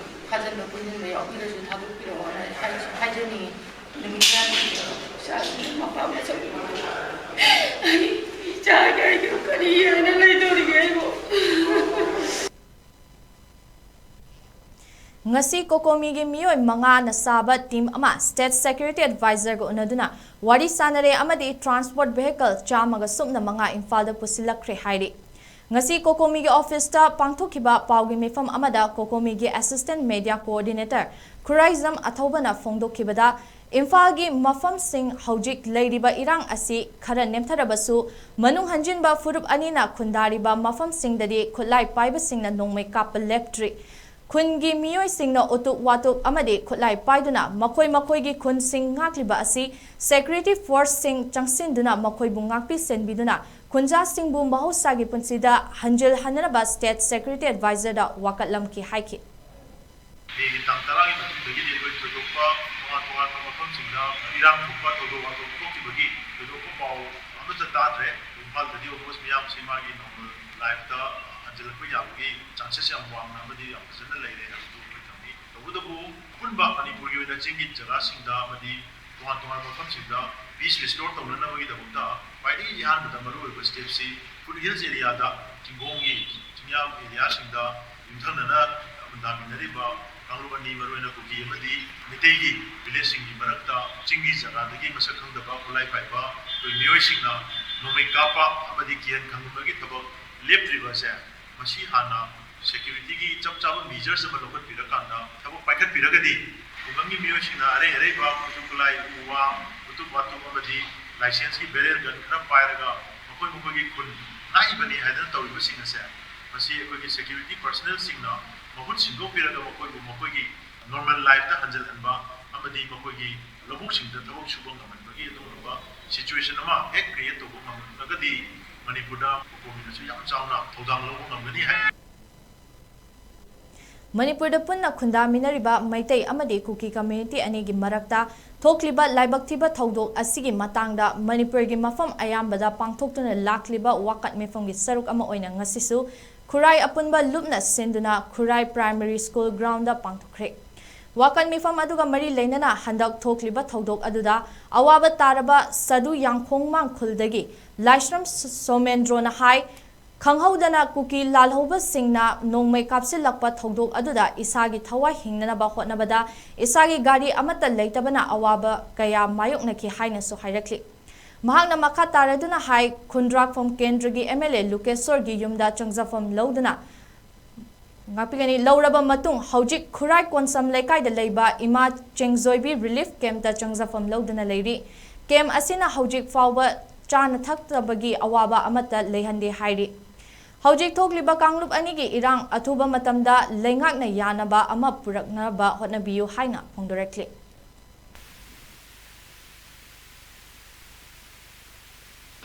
ꯐꯥꯖꯤꯟꯕ ꯄꯨꯟꯁꯤꯟꯕ ꯌꯥꯎꯕꯤꯔꯁꯨ ꯊꯥꯗꯣꯛꯄꯤꯔꯛꯑꯣꯅ ꯍꯥꯏ-, ꯍꯥꯏꯖꯅꯤꯡꯉꯤ꯫ ꯅꯨꯃꯤꯠ ꯇꯔꯥꯅꯤ ꯏꯆꯥꯒꯤ ꯃꯄꯥ ꯃꯁꯛ ꯑꯩ ꯏꯆꯥꯒꯤ ꯑꯩꯒꯤ ꯀꯔꯤ ꯍꯥꯏꯅ ꯂꯩꯗꯣꯔꯤꯒꯦ ꯑꯩꯕꯨ? ꯉꯁꯤ ꯀꯣꯀꯣꯃꯤꯒꯤ ꯃꯤꯑꯣꯏ ꯃꯉꯥꯅ ꯁꯥꯕ ꯇꯤꯝ ꯑꯃ ꯁ꯭ꯇꯦꯠ ꯁꯦꯀ꯭ꯌꯨꯔꯤꯇꯤ ꯑꯦꯗꯚꯥꯏꯖꯔꯒ ꯎꯅꯗꯨꯅ ꯋꯥꯔꯤ ꯁꯥꯅꯔꯦ ꯑꯃꯗꯤ ꯇ꯭ꯔꯥꯟꯁꯄꯣꯔꯠ ꯚꯦꯍꯤꯀꯜ ꯆꯥꯝꯃꯒ ꯁꯨꯞꯅ ꯃꯉꯥ ꯏꯝꯐꯥꯜꯗ ꯄꯨꯁꯤꯜꯂꯛꯈ꯭ꯔꯦ ꯍꯥꯏꯔꯤ꯫ ꯉꯁꯤ ꯀꯣꯀꯣꯃꯤꯒꯤ ꯑꯣꯐꯤꯁꯇ ꯄꯥꯡꯊꯣꯛꯈꯤꯕ ꯄꯥꯎꯒꯤ ꯃꯤꯐꯝ ꯑꯃꯗ ꯀꯣꯀꯣꯃꯤꯒꯤ ꯑꯦꯁꯤꯁꯇꯦꯟꯠ ꯃꯦꯗꯤꯌꯥ ꯀꯣꯑꯣꯔꯗꯤꯅꯦꯇꯔ ꯈꯨꯔꯥꯏꯖꯝ ꯑꯊꯧꯕꯅ ꯐꯣꯡꯗꯣꯛꯈꯤꯕꯗ, ꯏꯝꯐꯥꯜꯒꯤ ꯃꯐꯝꯁꯤꯡ ꯍꯧꯖꯤꯛ ꯂꯩꯔꯤꯕ ꯏꯔꯥꯡ ꯑꯁꯤ ꯈꯔ ꯅꯦꯝꯊꯔꯕꯁꯨ, ꯃꯅꯨꯡ ꯍꯟꯖꯤꯟꯕ ꯐꯨꯔꯨꯞ ꯑꯅꯤꯅ ꯈꯨꯟꯗꯥꯔꯤꯕ ꯃꯐꯝꯁꯤꯡꯗꯗꯤ ꯈꯨꯠꯂꯥꯏ ꯄꯥꯏꯕꯁꯤꯡꯅ ꯅꯣꯡꯃꯩ ꯀꯥꯞꯄ ꯂꯦꯞꯇ꯭ꯔꯤ꯫ ꯈꯨꯟꯒꯤ ꯃꯤꯑꯣꯏꯁꯤꯡꯅ ꯎꯇꯨꯞ ꯋꯥꯇꯨꯞ ꯑꯃꯗꯤ ꯈꯨꯠꯂꯥꯏ ꯄꯥꯏꯗꯨꯅ ꯃꯈꯣꯏ ꯃꯈꯣꯏꯒꯤ ꯈꯨꯟꯁꯤꯡ ꯉꯥꯛꯂꯤꯕ ꯑꯁꯤ ꯁꯦꯀ꯭ꯌꯨꯔꯤꯇꯤ ꯐꯣꯔꯁꯁꯤꯡ ꯆꯪꯁꯤꯟꯗꯨꯅ ꯃꯈꯣꯏꯕꯨ ꯉꯥꯛꯄꯤ ꯁꯦꯟꯕꯤꯗꯨꯅ ꯈꯨꯟꯖꯥꯁꯤꯡꯕꯨ ꯃꯍꯧꯁꯥꯒꯤ ꯄꯨꯟꯁꯤꯗ ꯍꯟꯖꯤꯜꯍꯟꯅꯅꯕ ꯁ꯭ꯇꯦꯠ ꯁꯦꯀ꯭ꯌꯨꯔꯤꯇꯤ ꯑꯦꯗꯚꯥꯏꯖꯔꯗ ꯋꯥꯀꯠꯂꯝꯈꯤ ꯍꯥꯏꯈꯤ꯫ ꯃꯦꯒꯤ ꯇꯥꯡ ꯇꯔꯥꯒꯤ ꯃꯇꯨꯡꯗꯒꯤꯗꯤ ꯑꯩꯈꯣꯏ ꯊꯣꯏꯗꯣꯛꯄ ꯇꯣꯉꯥꯟ ꯇꯣꯉꯥꯟꯕ ꯃꯐꯝꯁꯤꯡꯗ ꯏꯔꯥꯡ ꯊꯣꯛꯄ ꯊꯧꯗꯣꯛ ꯋꯥꯊꯣꯛ ꯊꯣꯛꯈꯤꯕꯒꯤ ꯊꯣꯏꯗꯣꯛꯄ ꯄꯥꯎ ꯑꯃꯠꯇ ꯇꯥꯗ꯭ꯔꯦ꯫ ꯏꯝꯐꯥꯜꯗꯗꯤ almost ꯃꯤꯌꯥꯝꯁꯤ ꯃꯥꯒꯤ normal lifeꯇ ꯍꯟꯖꯤꯜꯂꯛꯄ ꯌꯥꯕꯒꯤ chances ꯌꯥꯝ ꯋꯥꯡꯅ ꯑꯃꯗꯤ ꯌꯥꯝ ꯐꯖꯅ ꯂꯩꯔꯦ ꯍꯥꯏꯕꯗꯨ ꯑꯩꯈꯣꯏ ꯊꯝꯃꯤ꯫ ꯇꯧꯕꯇꯕꯨ ꯑꯄꯨꯟꯕ ꯃꯅꯤꯄꯨꯔꯒꯤ ꯑꯣꯏꯅ ꯆꯤꯡꯒꯤ ꯖꯒꯥꯁꯤꯡꯗ ꯑꯃꯗꯤ ꯇꯣꯉꯥꯟ ꯇꯣꯉꯥꯟꯕ ꯃꯐꯝꯁꯤꯡꯗ ꯄꯤꯁ ꯔꯤꯁꯇꯣꯔ ꯇꯧꯅꯅꯕꯒꯤꯗꯃꯛꯇ ꯈ꯭ꯋꯥꯏꯗꯒꯤ ꯑꯍꯥꯟꯕꯗ ꯃꯔꯨꯑꯣꯏꯕ ꯁ꯭ꯇꯦꯞꯁꯤ ꯐꯨꯠ ꯍꯤꯜꯁ ꯑꯦꯔꯤꯌꯥꯗ, ꯆꯤꯡꯒꯣꯡꯒꯤ ꯆꯤꯡꯌꯥ ꯑꯦꯔꯤꯌꯥꯁꯤꯡꯗ ꯌꯨꯝꯊꯪꯅꯅ ꯈꯨꯟꯗꯥꯃꯤꯟꯅꯔꯤꯕ ꯀꯥꯡꯂꯨꯞ ꯑꯅꯤ, ꯃꯔꯨꯑꯣꯏꯅ ꯀꯨꯀꯤ ꯑꯃꯗꯤ ꯃꯩꯇꯩꯒꯤ ꯚꯤꯂꯦꯖꯁꯤꯡꯒꯤ ꯃꯔꯛꯇ ꯆꯤꯡꯒꯤ ꯖꯒꯥꯗꯒꯤ ꯃꯁꯛ ꯈꯪꯗꯕ ꯈꯨꯠꯂꯥꯏ ꯄꯥꯏꯕ ꯑꯩꯈꯣꯏ ꯃꯤꯑꯣꯏꯁꯤꯡꯅ ꯅꯣꯡꯃꯩ ꯀꯥꯞꯄ ꯑꯃꯗꯤ ꯀꯤꯍꯟ ꯈꯪꯍꯟꯕꯒꯤ ꯊꯕꯛ ꯂꯦꯞꯇ꯭ꯔꯤꯕ ꯑꯁꯦ, ꯃꯁꯤ ꯍꯥꯟꯅ ꯁꯦꯀ꯭ꯌꯨꯔꯤꯇꯤꯒꯤ ꯆꯞ ꯆꯥꯕ ꯃꯦꯖꯔꯁ ꯑꯃ ꯂꯧꯈꯠꯄꯤꯔꯀꯥꯟꯗ ꯊꯕꯛ ꯄꯥꯏꯈꯠꯄꯤꯔꯒꯗꯤ, ꯈꯨꯡꯒꯪꯒꯤ ꯃꯤꯑꯣꯏꯁꯤꯡꯅ ꯑꯔꯩ ꯑꯔꯩꯕ ꯈꯨꯠꯁꯨ ꯈꯨꯠꯂꯥꯏ, ꯎ ꯋꯥ, ꯎꯇꯨꯞ ꯋꯥꯇꯨꯞ ꯑꯃꯗꯤ ꯂꯥꯏꯁꯦꯟꯁꯀꯤ ꯕꯦꯔꯦꯜ ꯒꯟ ꯈꯔ ꯄꯥꯏꯔꯒ ꯃꯈꯣꯏ ꯃꯈꯣꯏꯒꯤ ꯈꯨꯟ ꯉꯥꯛꯏꯕꯅꯤ ꯍꯥꯏꯗꯅ ꯇꯧꯔꯤꯕꯁꯤꯡ ꯑꯁꯦ, ꯃꯁꯤ ꯑꯩꯈꯣꯏꯒꯤ ꯁꯦꯀ꯭ꯌꯨꯔꯤꯇꯤ ꯄꯔꯁꯅꯦꯜꯁꯤꯡꯅ ꯃꯍꯨꯠ ꯁꯤꯟꯗꯣꯛꯄꯤꯔꯒ ꯃꯈꯣꯏꯕꯨ ꯃꯈꯣꯏꯒꯤ ꯅꯣꯔꯃꯦꯜ ꯂꯥꯏꯐꯇ ꯍꯟꯖꯤꯜꯍꯟꯕ ꯑꯃꯗꯤ ꯃꯈꯣꯏꯒꯤ ꯂꯧꯕꯨꯛꯁꯤꯡꯗ ꯊꯕꯛ ꯁꯨꯕ ꯉꯝꯍꯟꯕꯒꯤ ꯑꯗꯨꯒꯨꯝꯂꯕ ꯁꯤꯆꯨꯋꯦꯁꯟ ꯑꯃ ꯍꯦꯛ ꯀ꯭ꯔꯤꯌꯦꯠ ꯇꯧꯕ ꯉꯝꯂꯒꯗꯤ, ꯃꯅꯤꯄꯨꯔꯗ ꯀꯣꯀꯣꯃꯤꯅꯁꯨ ꯌꯥꯝ ꯆꯥꯎꯅ ꯊꯧꯗꯥꯡ ꯂꯧꯕ ꯉꯝꯒꯅꯤ ꯍꯥꯏ꯫ ꯃꯅꯤꯄꯨꯔꯗ ꯄꯨꯟꯅ ꯈꯨꯟꯗꯥꯃꯤꯟꯅꯔꯤꯕ ꯃꯩꯇꯩ ꯑꯃꯗꯤ ꯀꯨꯀꯤ ꯀꯝꯃ꯭ꯌꯨꯅꯤꯇꯤ ꯑꯅꯤꯒꯤ ꯃꯔꯛꯇ ꯊꯣꯛꯂꯤꯕ ꯂꯥꯏꯕꯛ ꯊꯤꯕ ꯊꯧꯗꯣꯛ ꯑꯁꯤꯒꯤ ꯃꯇꯥꯡꯗ ꯃꯅꯤꯄꯨꯔꯒꯤ ꯃꯐꯝ ꯑꯌꯥꯝꯕꯗ ꯄꯥꯡꯊꯣꯛꯇꯨꯅ ꯂꯥꯛꯂꯤꯕ ꯋꯥꯀꯠ ꯃꯤꯐꯝꯒꯤ ꯁꯔꯨꯛ ꯑꯃ ꯑꯣꯏꯅ ꯉꯁꯤꯁꯨ ꯈꯨꯔꯥꯏ ꯑꯄꯨꯟꯕ ꯂꯨꯞꯅ ꯁꯤꯟꯗꯨꯅ ꯈꯨꯔꯥꯏ ꯄ꯭ꯔꯥꯏꯃꯔꯤ ꯁ꯭ꯀꯨꯜ ꯒ꯭ꯔꯥꯎꯟꯗ ꯄꯥꯡꯊꯣꯛꯈ꯭ꯔꯦ꯫ ꯋꯥꯀꯠ ꯃꯤꯐꯝ ꯑꯗꯨꯒ ꯃꯔꯤ ꯂꯩꯅꯅ ꯍꯟꯗꯛ ꯊꯣꯛꯂꯤꯕ ꯊꯧꯗꯣꯛ ꯑꯗꯨꯗ ꯑꯋꯥꯕ ꯇꯥꯔꯕ ꯁꯥꯗꯨ ꯌꯥꯡꯈꯣꯡꯃꯥꯡ ꯈꯨꯜꯗꯒꯤ ꯂꯥꯏꯁ꯭ꯔꯝ ꯁꯣꯃꯦꯟꯗ꯭ꯔꯣꯅ ꯍꯥꯏ, ꯈꯪꯍꯧꯗꯅ ꯀꯨꯀꯤ ꯂꯥꯜꯍꯧꯕꯁꯤꯡꯅ ꯅꯣꯡꯃꯩ ꯀꯥꯞꯁꯤꯜꯂꯛꯄ ꯊꯧꯗꯣꯛ ꯑꯗꯨꯗ ꯏꯁꯥꯒꯤ ꯊꯋꯥꯏ ꯍꯤꯡꯅꯅꯕ ꯍꯣꯠꯅꯕꯗ ꯏꯁꯥꯒꯤ ꯒꯥꯔꯤ ꯑꯃꯠꯇ ꯂꯩꯇꯕꯅ ꯑꯋꯥꯕ ꯀꯌꯥ ꯃꯥꯌꯣꯛꯅꯈꯤ ꯍꯥꯏꯅꯁꯨ ꯍꯥꯏꯔꯛꯂꯤ꯫ ꯃꯍꯥꯛꯅ ꯃꯈꯥ ꯇꯥꯔꯗꯨꯅ ꯍꯥꯏ, ꯈꯨꯟꯗ꯭ꯔꯥꯛꯐꯝ ꯀꯦꯟꯗ꯭ꯔꯒꯤ ꯑꯦꯝ ꯑꯦꯜ ꯑꯦ ꯂꯨꯀꯦꯁꯣꯔꯒꯤ ꯌꯨꯝꯗ ꯆꯪꯖꯐꯝ ꯂꯧꯗꯨꯅ ꯉꯥꯛꯄꯤꯒꯅꯤ꯫ ꯂꯧꯔꯕ ꯃꯇꯨꯡ ꯍꯧꯖꯤꯛ ꯈꯨꯔꯥꯏ ꯀꯣꯟꯁꯝ ꯂꯩꯀꯥꯏꯗ ꯂꯩꯕ ꯏꯃꯥ ꯆꯦꯡꯖꯣꯏꯕꯤ ꯔꯤꯂꯤꯐ ꯀꯦꯝꯞꯇ ꯆꯪꯖꯐꯝ ꯂꯧꯗꯨꯅ ꯂꯩꯔꯤ꯫ ꯀꯦꯝꯞ ꯑꯁꯤꯅ ꯍꯧꯖꯤꯛ ꯐꯥꯎꯕ ꯆꯥꯅ ꯊꯛꯇꯕꯒꯤ ꯑꯋꯥꯕ ꯑꯃꯠꯇ ꯂꯩꯍꯟꯗꯦ ꯍꯥꯏꯔꯤ꯫ ꯍꯧꯖꯤꯛ ꯊꯣꯛꯂꯤꯕ ꯀꯥꯡꯂꯨꯞ ꯑꯅꯤꯒꯤ ꯏꯔꯥꯡ ꯑꯊꯨꯕ ꯃꯇꯝꯗ ꯂꯩꯉꯥꯛꯅ ꯌꯥꯅꯕ ꯑꯃ ꯄꯨꯔꯛꯅꯕ ꯍꯣꯠꯅꯕꯤꯌꯨ ꯍꯥꯏꯅ ꯐꯣꯡꯗꯣꯔꯛꯂꯤ꯫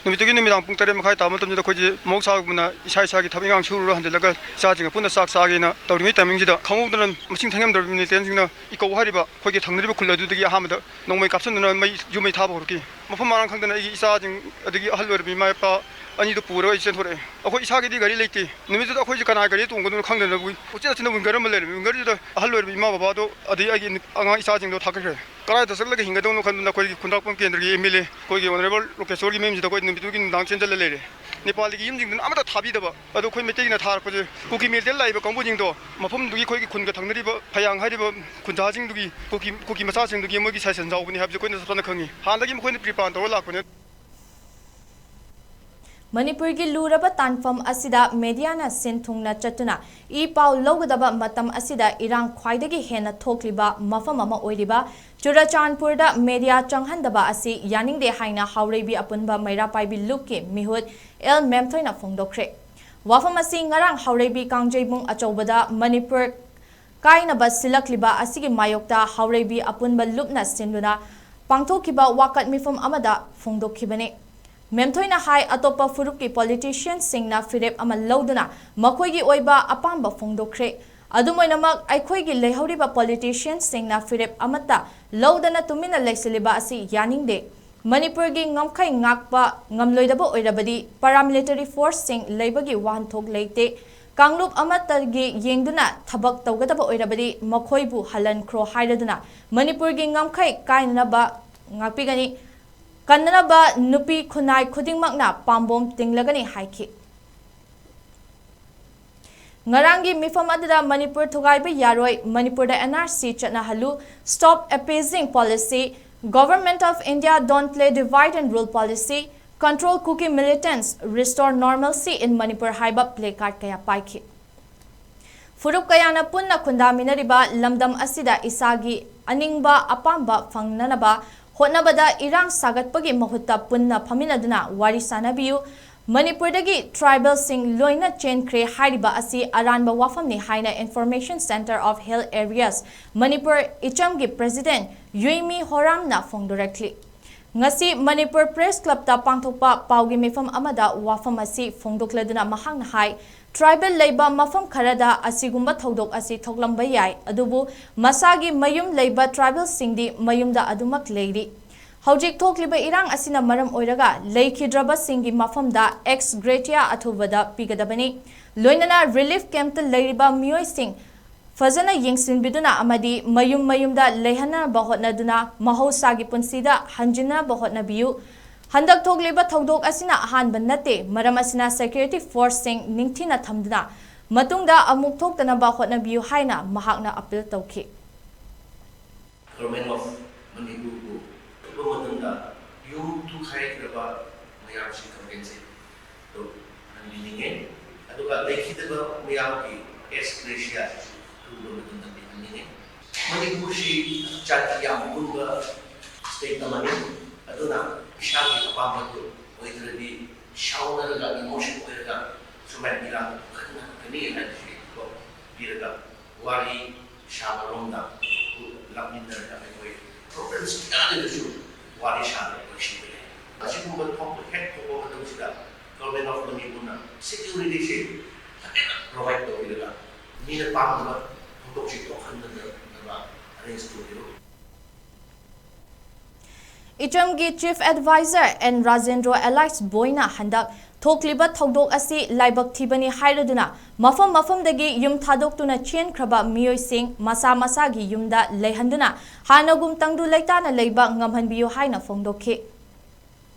ꯅꯨꯃꯤꯠꯇꯨꯒꯤ ꯅꯨꯃꯤꯗꯥꯡ ꯄꯨꯡ ꯇꯔꯦꯠ ꯃꯈꯥꯏ ꯇꯥꯕ ꯃꯇꯝꯁꯤꯗ ꯑꯩꯈꯣꯏꯁꯦ ꯃꯍꯧꯁꯥꯒꯨꯝꯅ ꯏꯁꯥ ꯏꯁꯥꯒꯤ ꯊꯕꯛ ꯏꯪꯈꯥꯡ ꯁꯨꯔꯨꯔ ꯍꯟꯖꯤꯜꯂꯒ ꯏꯆꯥꯁꯤꯡꯒ ꯄꯨꯟꯅ ꯆꯥꯛ ꯆꯥꯒꯦꯅ ꯇꯧꯔꯤꯉꯩ ꯇꯥꯏꯃꯤꯡꯁꯤꯗ ꯈꯪꯍꯧꯗꯅ ꯃꯁꯤꯡ ꯊꯦꯡꯅꯔꯝꯗ꯭ꯔꯕ ꯃꯤꯂꯤꯇꯦꯟꯁꯤꯡꯅ ꯏꯀꯧ ꯍꯥꯏꯔꯤꯕ ꯑꯩꯈꯣꯏꯒꯤ ꯊꯪꯅꯔꯤꯕ ꯈꯨꯜ ꯑꯗꯨꯗꯒꯤ ꯑꯍꯥꯟꯕꯗ ꯅꯣꯡꯃꯩ ꯀꯥꯞꯁꯤꯟꯗꯨꯅ ꯃꯩ, ꯌꯨꯝ ꯃꯩ ꯊꯥꯕ ꯍꯧꯔꯛꯈꯤ꯫ ꯃꯐꯝ ꯃꯔꯥꯡ ꯈꯪꯗꯅ ꯑꯩꯒꯤ ꯏꯆꯥꯁꯤꯡ ꯑꯗꯒꯤ ꯑꯍꯜ ꯑꯣꯏꯔꯕ ꯏꯃꯥ ꯏꯄꯥ ꯑꯅꯤꯗꯨ ꯄꯨꯔꯒ ꯑꯩ ꯆꯦꯟꯊꯣꯔꯛꯑꯦ꯫ ꯑꯩꯈꯣꯏ ꯏꯁꯥꯒꯤꯗꯤ ꯒꯥꯔꯤ ꯂꯩꯇꯦ꯫ ꯅꯨꯃꯤꯠꯇꯨꯗ ꯑꯩꯈꯣꯏꯁꯦ ꯀꯅꯥ ꯒꯥꯔꯤ ꯇꯣꯡꯒꯗꯣꯏꯅꯣ ꯈꯪꯗꯅ ꯎꯆꯦꯟ ꯆꯦꯟꯅ ꯋꯤꯡꯒꯔ ꯑꯃ ꯂꯩꯔꯝꯃꯤ꯫ ꯋꯤꯡꯒꯔꯗꯨꯗ ꯑꯍꯜ ꯑꯣꯏꯔꯕ ꯏꯃꯥ ꯕꯕꯥꯗꯣ ꯑꯗꯒꯤ ꯑꯩꯒꯤ ꯑꯉꯥꯡ ꯏꯆꯥꯁꯤꯡꯗꯣ ꯊꯥꯒꯠꯈ꯭ꯔꯦ꯫ ꯀꯗꯥꯏꯗ ꯆꯠꯂꯒ ꯍꯤꯡꯒꯗꯧꯅꯣ ꯈꯟꯕꯗ ꯑꯩꯈꯣꯏꯒꯤ ꯈꯨꯟꯗ꯭ꯔꯥꯛꯄꯝ ꯀꯦꯟꯗ꯭ꯔꯒꯤ ꯑꯦꯝ ꯑꯦꯜ ꯑꯦ ꯑꯩꯈꯣꯏꯒꯤ ꯑꯣꯅꯔꯦꯕꯜ ꯂꯣꯀꯦꯁꯣꯔꯒꯤ ꯃꯌꯨꯝꯁꯤꯗ ꯑꯩꯈꯣꯏ ꯅꯨꯃꯤꯠꯇꯨꯒꯤ ꯅꯨꯡꯗꯥꯡ ꯆꯦꯟꯁꯤꯜꯂ ꯂꯩꯔꯦ꯫ ꯅꯦꯄꯥꯜꯒꯤ ꯌꯨꯝꯁꯤꯡꯗꯨꯅ ꯑꯃꯠꯇ ꯊꯥꯕꯤꯗꯕ꯫ ꯑꯗꯣ ꯑꯩꯈꯣꯏ ꯃꯩꯇꯩꯒꯤꯅ ꯊꯥꯔꯛꯄꯁꯦ ꯀꯨꯀꯤ ꯃꯦꯜꯗꯦꯜ ꯂꯥꯛꯏꯕ ꯀꯥꯡꯕꯨꯁꯤꯡꯗꯣ ꯃꯐꯝꯗꯨꯒꯤ ꯑꯩꯈꯣꯏꯒꯤ ꯈꯨꯟꯒ ꯊꯪꯅꯔꯤꯕ ꯐꯌꯥꯡ ꯍꯥꯏꯔꯤꯕ ꯈꯨꯟꯖꯥꯁꯤꯡꯗꯨꯒꯤ ꯀꯨꯀꯤ ꯀꯨꯀꯤ ꯃꯆꯥꯁꯤꯡꯗꯨꯒꯤ ꯃꯣꯏꯒꯤ ꯁꯥꯏꯁꯟ ꯌꯥꯎꯕꯅꯤ ꯍꯥꯏꯕꯁꯦ ꯑꯩꯈꯣꯏꯅ ꯆꯞ ꯆꯥꯅ ꯈꯪꯉꯤ꯫ ꯍꯥꯟꯅꯗꯒꯤ ꯃꯈꯣꯏꯅ ꯄ꯭ꯔꯤꯄ꯭ꯂꯥꯟ ꯇꯧꯔ ꯂꯥꯛꯄꯅꯦ꯫ ꯃꯅꯤꯄꯨꯔꯒꯤ ꯂꯨꯔꯕ ꯇꯥꯟꯐꯝ ꯑꯁꯤꯗ ꯃꯦꯗꯤꯌꯥꯅ ꯁꯤꯟ ꯊꯨꯡꯅ ꯆꯠꯇꯨꯅ ꯏ ꯄꯥꯎ ꯂꯧꯒꯗꯕ ꯃꯇꯝ ꯑꯁꯤꯗ ꯏꯔꯥꯡ ꯈ꯭ꯋꯥꯏꯗꯒꯤ ꯍꯦꯟꯅ ꯊꯣꯛꯂꯤꯕ ꯃꯐꯝ ꯑꯃ ꯑꯣꯏꯔꯤꯕ ꯆꯨꯔꯆꯥꯟꯄꯨꯔꯗ ꯃꯦꯗꯤꯌꯥ ꯆꯪꯍꯟꯗꯕ ꯑꯁꯤ ꯌꯥꯅꯤꯡꯗꯦ ꯍꯥꯏꯅ ꯍꯥꯎꯔꯩꯕꯤ ꯑꯄꯨꯟꯕ ꯃꯩꯔꯥ ꯄꯥꯏꯕꯤ ꯂꯨꯞꯀꯤ ꯃꯤꯍꯨꯠ ꯑꯦꯜ ꯃꯦꯝꯊꯣꯏꯅ ꯐꯣꯡꯗꯣꯛꯈ꯭ꯔꯦ꯫ ꯋꯥꯐꯝ ꯑꯁꯤ ꯉꯔꯥꯡ ꯍꯥꯎꯔꯩꯕꯤ ꯀꯥꯡꯖꯩꯕꯨꯡ ꯑꯆꯧꯕꯗ ꯃꯅꯤꯄꯨꯔ ꯀꯥꯏꯅꯕ ꯁꯤꯜꯂꯛꯂꯤꯕ ꯑꯁꯤꯒꯤ ꯃꯥꯌꯣꯛꯇ ꯍꯥꯎꯔꯩꯕꯤ ꯑꯄꯨꯟꯕ ꯂꯨꯞꯅ ꯁꯤꯟꯗꯨꯅ ꯄꯥꯡꯊꯣꯛꯈꯤꯕ ꯋꯥꯀꯠ ꯃꯤꯐꯝ ꯑꯃꯗ ꯐꯣꯡꯗꯣꯛꯈꯤꯕꯅꯤ꯫ ꯃꯦꯝꯊꯣꯏꯅ ꯍꯥꯏ, ꯑꯇꯣꯞꯄ ꯐꯨꯔꯨꯞꯀꯤ ꯄꯣꯂꯤꯇꯤꯁꯤꯌꯟꯁꯤꯡꯅ ꯐꯤꯔꯦꯞ ꯑꯃ ꯂꯧꯗꯨꯅ ꯃꯈꯣꯏꯒꯤ ꯑꯣꯏꯕ ꯑꯄꯥꯝꯕ ꯐꯣꯡꯗꯣꯛꯈ꯭ꯔꯦ꯫ ꯑꯗꯨꯝ ꯑꯣꯏꯅꯃꯛ, ꯑꯩꯈꯣꯏꯒꯤ ꯂꯩꯍꯧꯔꯤꯕ ꯄꯣꯂꯤꯇꯤꯁꯤꯌꯟꯁꯤꯡꯅ ꯐꯤꯔꯦꯞ ꯑꯃꯠꯇ ꯂꯧꯗꯅ ꯇꯨꯃꯤꯟꯅ ꯂꯩꯁꯤꯜꯂꯤꯕ ꯑꯁꯤ ꯌꯥꯅꯤꯡꯗꯦ꯫ ꯃꯅꯤꯄꯨꯔꯒꯤ ꯉꯝꯈꯩ ꯉꯥꯛꯄ ꯉꯝꯂꯣꯏꯗꯕ ꯑꯣꯏꯔꯕꯗꯤ ꯄꯔꯥꯃꯤꯂꯤꯇꯔꯤ ꯐꯣꯔꯁꯁꯤꯡ ꯂꯩꯕꯒꯤ ꯋꯥꯍꯟꯊꯣꯛ ꯂꯩꯇꯦ꯫ ꯀꯥꯡꯂꯨꯞ ꯑꯃꯠꯇꯒꯤ ꯌꯦꯡꯗꯨꯅ ꯊꯕꯛ ꯇꯧꯒꯗꯕ ꯑꯣꯏꯔꯕꯗꯤ ꯃꯈꯣꯏꯕꯨ ꯍꯜꯍꯟꯈ꯭ꯔꯣ ꯍꯥꯏꯔꯗꯨꯅ ꯃꯅꯤꯄꯨꯔꯒꯤ ꯉꯝꯈꯩ ꯀꯥꯏꯅꯅꯕ ꯉꯥꯛꯄꯤꯒꯅꯤ꯫ ꯀꯟꯅꯅꯕ ꯅꯨꯄꯤ ꯈꯨꯟꯅꯥꯏ ꯈꯨꯗꯤꯡꯃꯛꯅ ꯄꯥꯝꯕꯣꯝ ꯇꯤꯡꯂꯒꯅꯤ ꯍꯥꯏꯈꯤ꯫ ꯉꯔꯥꯡꯒꯤ ꯃꯤꯐꯝ ꯑꯗꯨꯗ ꯃꯅꯤꯄꯨꯔ ꯊꯨꯒꯥꯏꯕ ꯌꯥꯔꯣꯏ, ꯃꯅꯤꯄꯨꯔꯗ ꯑꯦꯟ ꯑꯥꯔ ꯁꯤ ꯆꯠꯅꯍꯜꯂꯨ, Stop Appeasing Policy, Government of India Don't Play Divide and Rule Policy, Control Kuki Militants, Restore Normalcy in Manipur ꯍꯥꯏꯕ ꯄ꯭ꯂꯦ ꯀꯥꯔꯗ ꯀꯌꯥ ꯄꯥꯏꯈꯤ꯫ ꯐꯨꯔꯨꯞ ꯀꯌꯥꯅ ꯄꯨꯟꯅ ꯈꯨꯟꯗꯥꯃꯤꯟꯅꯔꯤꯕ ꯂꯝꯗꯝ ꯑꯁꯤꯗ ꯏꯁꯥꯒꯤ ꯑꯅꯤꯡꯕ ꯑꯄꯥꯝꯕ ꯐꯪꯅꯅꯕ ꯍꯣꯠꯅꯕꯗ ꯏꯔꯥꯡ ꯁꯥꯒꯠꯄꯒꯤ ꯃꯍꯨꯠꯇ ꯄꯨꯟꯅ ꯐꯝꯃꯤꯟꯅꯗꯨꯅ ꯋꯥꯔꯤ ꯁꯥꯅꯕꯤꯌꯨ꯫ ꯃꯅꯤꯄꯨꯔꯗꯒꯤ ꯇ꯭ꯔꯥꯏꯕꯦꯜꯁꯤꯡ ꯂꯣꯏꯅ ꯆꯦꯟꯈ꯭ꯔꯦ ꯍꯥꯏꯔꯤꯕ ꯑꯁꯤ ꯑꯔꯥꯟꯕ ꯋꯥꯐꯝꯅꯤ ꯍꯥꯏꯅ Information Centre of Hill Areas Manipur ꯏꯆꯝꯒꯤ ꯄ꯭ꯔꯦꯁꯤꯗꯦꯟꯠ ꯌꯨꯏꯃꯤ ꯍꯣꯔꯥꯝꯅ ꯐꯣꯡꯗꯣꯔꯛꯂꯤ꯫ ꯉꯁꯤ ꯃꯅꯤꯄꯨꯔ ꯄ꯭ꯔꯦꯁ ꯀ꯭ꯂꯕꯇ ꯄꯥꯡꯊꯣꯛꯄ ꯄꯥꯎꯒꯤ ꯃꯤꯐꯝ ꯑꯃꯗ ꯋꯥꯐꯝ ꯑꯁꯤ ꯐꯣꯡꯗꯣꯛꯂꯗꯨꯅ ꯃꯍꯥꯛꯅ ꯍꯥꯏ, ꯇ꯭ꯔꯥꯏꯕꯦꯜ ꯂꯩꯕ ꯃꯐꯝ ꯈꯔꯗ ꯑꯁꯤꯒꯨꯝꯕ ꯊꯧꯗꯣꯛ ꯑꯁꯤ ꯊꯣꯛꯂꯝꯕ ꯌꯥꯏ, ꯑꯗꯨꯕꯨ ꯃꯁꯥꯒꯤ ꯃꯌꯨꯝ ꯂꯩꯕ ꯇ꯭ꯔꯥꯏꯕꯦꯜꯁꯤꯡꯗꯤ ꯃꯌꯨꯝꯗ ꯑꯗꯨꯃꯛ ꯂꯩꯔꯤ꯫ ꯍꯧꯖꯤꯛ ꯊꯣꯛꯂꯤꯕ ꯏꯔꯥꯡ ꯑꯁꯤꯅ ꯃꯔꯝ ꯑꯣꯏꯔꯒ ꯂꯩꯈꯤꯗ꯭ꯔꯕꯁꯤꯡꯒꯤ ꯃꯐꯝꯗ ex gratia ꯑꯊꯨꯕꯗ ꯄꯤꯒꯗꯕꯅꯤ꯫ ꯂꯣꯏꯅꯅ ꯔꯤꯂꯤꯐ ꯀꯦꯝꯞꯇ ꯂꯩꯔꯤꯕ ꯃꯤꯑꯣꯏꯁꯤꯡ ꯐꯖꯅ ꯌꯦꯡꯁꯤꯟꯕꯤꯗꯨꯅ ꯑꯃꯗꯤ ꯃꯌꯨꯝ ꯃꯌꯨꯝꯗ ꯂꯩꯍꯟꯅꯕ ꯍꯣꯠꯅꯗꯨꯅ ꯃꯍꯧꯁꯥꯒꯤ ꯄꯨꯟꯁꯤꯗ ꯍꯟꯖꯤꯟꯅꯕ ꯍꯣꯠꯅꯕꯤꯌꯨ꯫ ꯍꯟꯗꯛ ꯊꯣꯛꯂꯤꯕ ꯊꯧꯗꯣꯛ ꯑꯁꯤꯅ ꯑꯍꯥꯟꯕ ꯅꯠꯇꯦ, ꯃꯔꯝ ꯑꯁꯤꯅ security forceꯁꯤꯡ ꯅꯤꯡꯊꯤꯅ ꯊꯝꯗꯨꯅ ꯃꯇꯨꯡꯗ ꯑꯃꯨꯛ ꯊꯣꯛꯇꯅꯕ ꯍꯣꯠꯅꯕꯤꯌꯨ ꯍꯥꯏꯅ ꯃꯍꯥꯛꯅ appeal ꯇꯧꯈꯤ꯫ Government of ꯃꯅꯤꯄꯨꯔꯕꯨ ꯊꯣꯛꯄ ꯃꯇꯝꯗ ꯌꯨꯝ ꯊꯨꯒꯥꯏꯈ꯭ꯔꯕ ꯃꯌꯥꯝꯁꯤ compensate ꯇꯧꯍꯟꯕꯤꯅꯤꯡꯉꯤ꯫ ꯑꯗꯨꯒ ꯂꯩꯈꯤꯗꯕ ꯃꯌꯥꯝꯒꯤ ex gratia ꯊꯨꯕ ꯃꯇꯝꯗ ꯄꯤꯍꯟꯅꯤꯡꯉꯤ꯫ ꯃꯅꯤꯄꯨꯔꯁꯤ ꯖꯥꯇꯤ ꯌꯥꯝ ꯄꯨꯟꯕ state ꯑꯃꯅꯤ꯫ ꯑꯗꯨꯅ ꯏꯁꯥꯒꯤ ꯑꯄꯥꯝꯕꯗꯨ ꯑꯣꯏꯗ꯭ꯔꯗꯤ ꯁꯥꯎꯅꯔꯒ emotion ꯑꯣꯏꯔꯒ ꯁꯨꯃꯥꯏꯅ ꯏꯔꯥꯡ ꯀꯟꯅ ꯊꯣꯛꯀꯅꯤ ꯍꯥꯏꯕꯁꯤ ꯄꯤꯔꯒ ꯋꯥꯔꯤ ꯁꯥꯕꯔꯣꯝꯗ ꯂꯥꯛꯃꯤꯟꯅꯔꯒ ꯑꯩꯈꯣꯏ problems ꯀꯌꯥꯗꯁꯨ ꯋꯥꯔꯤ ꯁꯥꯗꯅ ꯂꯣꯏꯁꯤꯟꯕ ꯌꯥꯏ꯫ ꯑꯁꯤꯒꯨꯝꯕ ꯊꯣꯛꯄ ꯍꯦꯛ ꯊꯣꯛꯄ ꯃꯇꯝꯁꯤꯗ Government of ꯃꯅꯤꯄꯨꯔꯅ securityꯁꯦ ꯐꯖꯅ provide ꯇꯧꯕꯤꯔꯒ ꯃꯤꯅ ꯄꯥꯝꯗꯕ ꯊꯧꯗꯣꯛꯁꯤ ꯊꯣꯛꯍꯟꯗꯅꯕ arrange ꯇꯧꯕꯤꯔꯣ꯫ ꯏꯆꯝꯒꯤ Chief Advisor and Rajendro alias ꯕꯣꯏꯅ ꯍꯟꯗꯛ ꯊꯣꯛꯂꯤꯕ ꯊꯧꯗꯣꯛ ꯑꯁꯤ ꯂꯥꯏꯕꯛ ꯊꯤꯕꯅꯤ ꯍꯥꯏꯔꯗꯨꯅ ꯃꯐꯝ ꯃꯐꯝꯗꯒꯤ ꯌꯨꯝ ꯊꯥꯗꯣꯛꯇꯨꯅ ꯆꯦꯟꯈ꯭ꯔꯕ ꯃꯤꯑꯣꯏꯁꯤꯡ ꯃꯁꯥ ꯃꯁꯥꯒꯤ ꯌꯨꯝꯗ ꯂꯩꯍꯟꯗꯨꯅ ꯍꯥꯟꯅꯒꯨꯝ ꯇꯪꯗꯨ ꯂꯩꯇꯥꯅ ꯂꯩꯕ ꯉꯝꯍꯟꯕꯤꯌꯨ ꯍꯥꯏꯅ ꯐꯣꯡꯗꯣꯛꯈꯤ꯫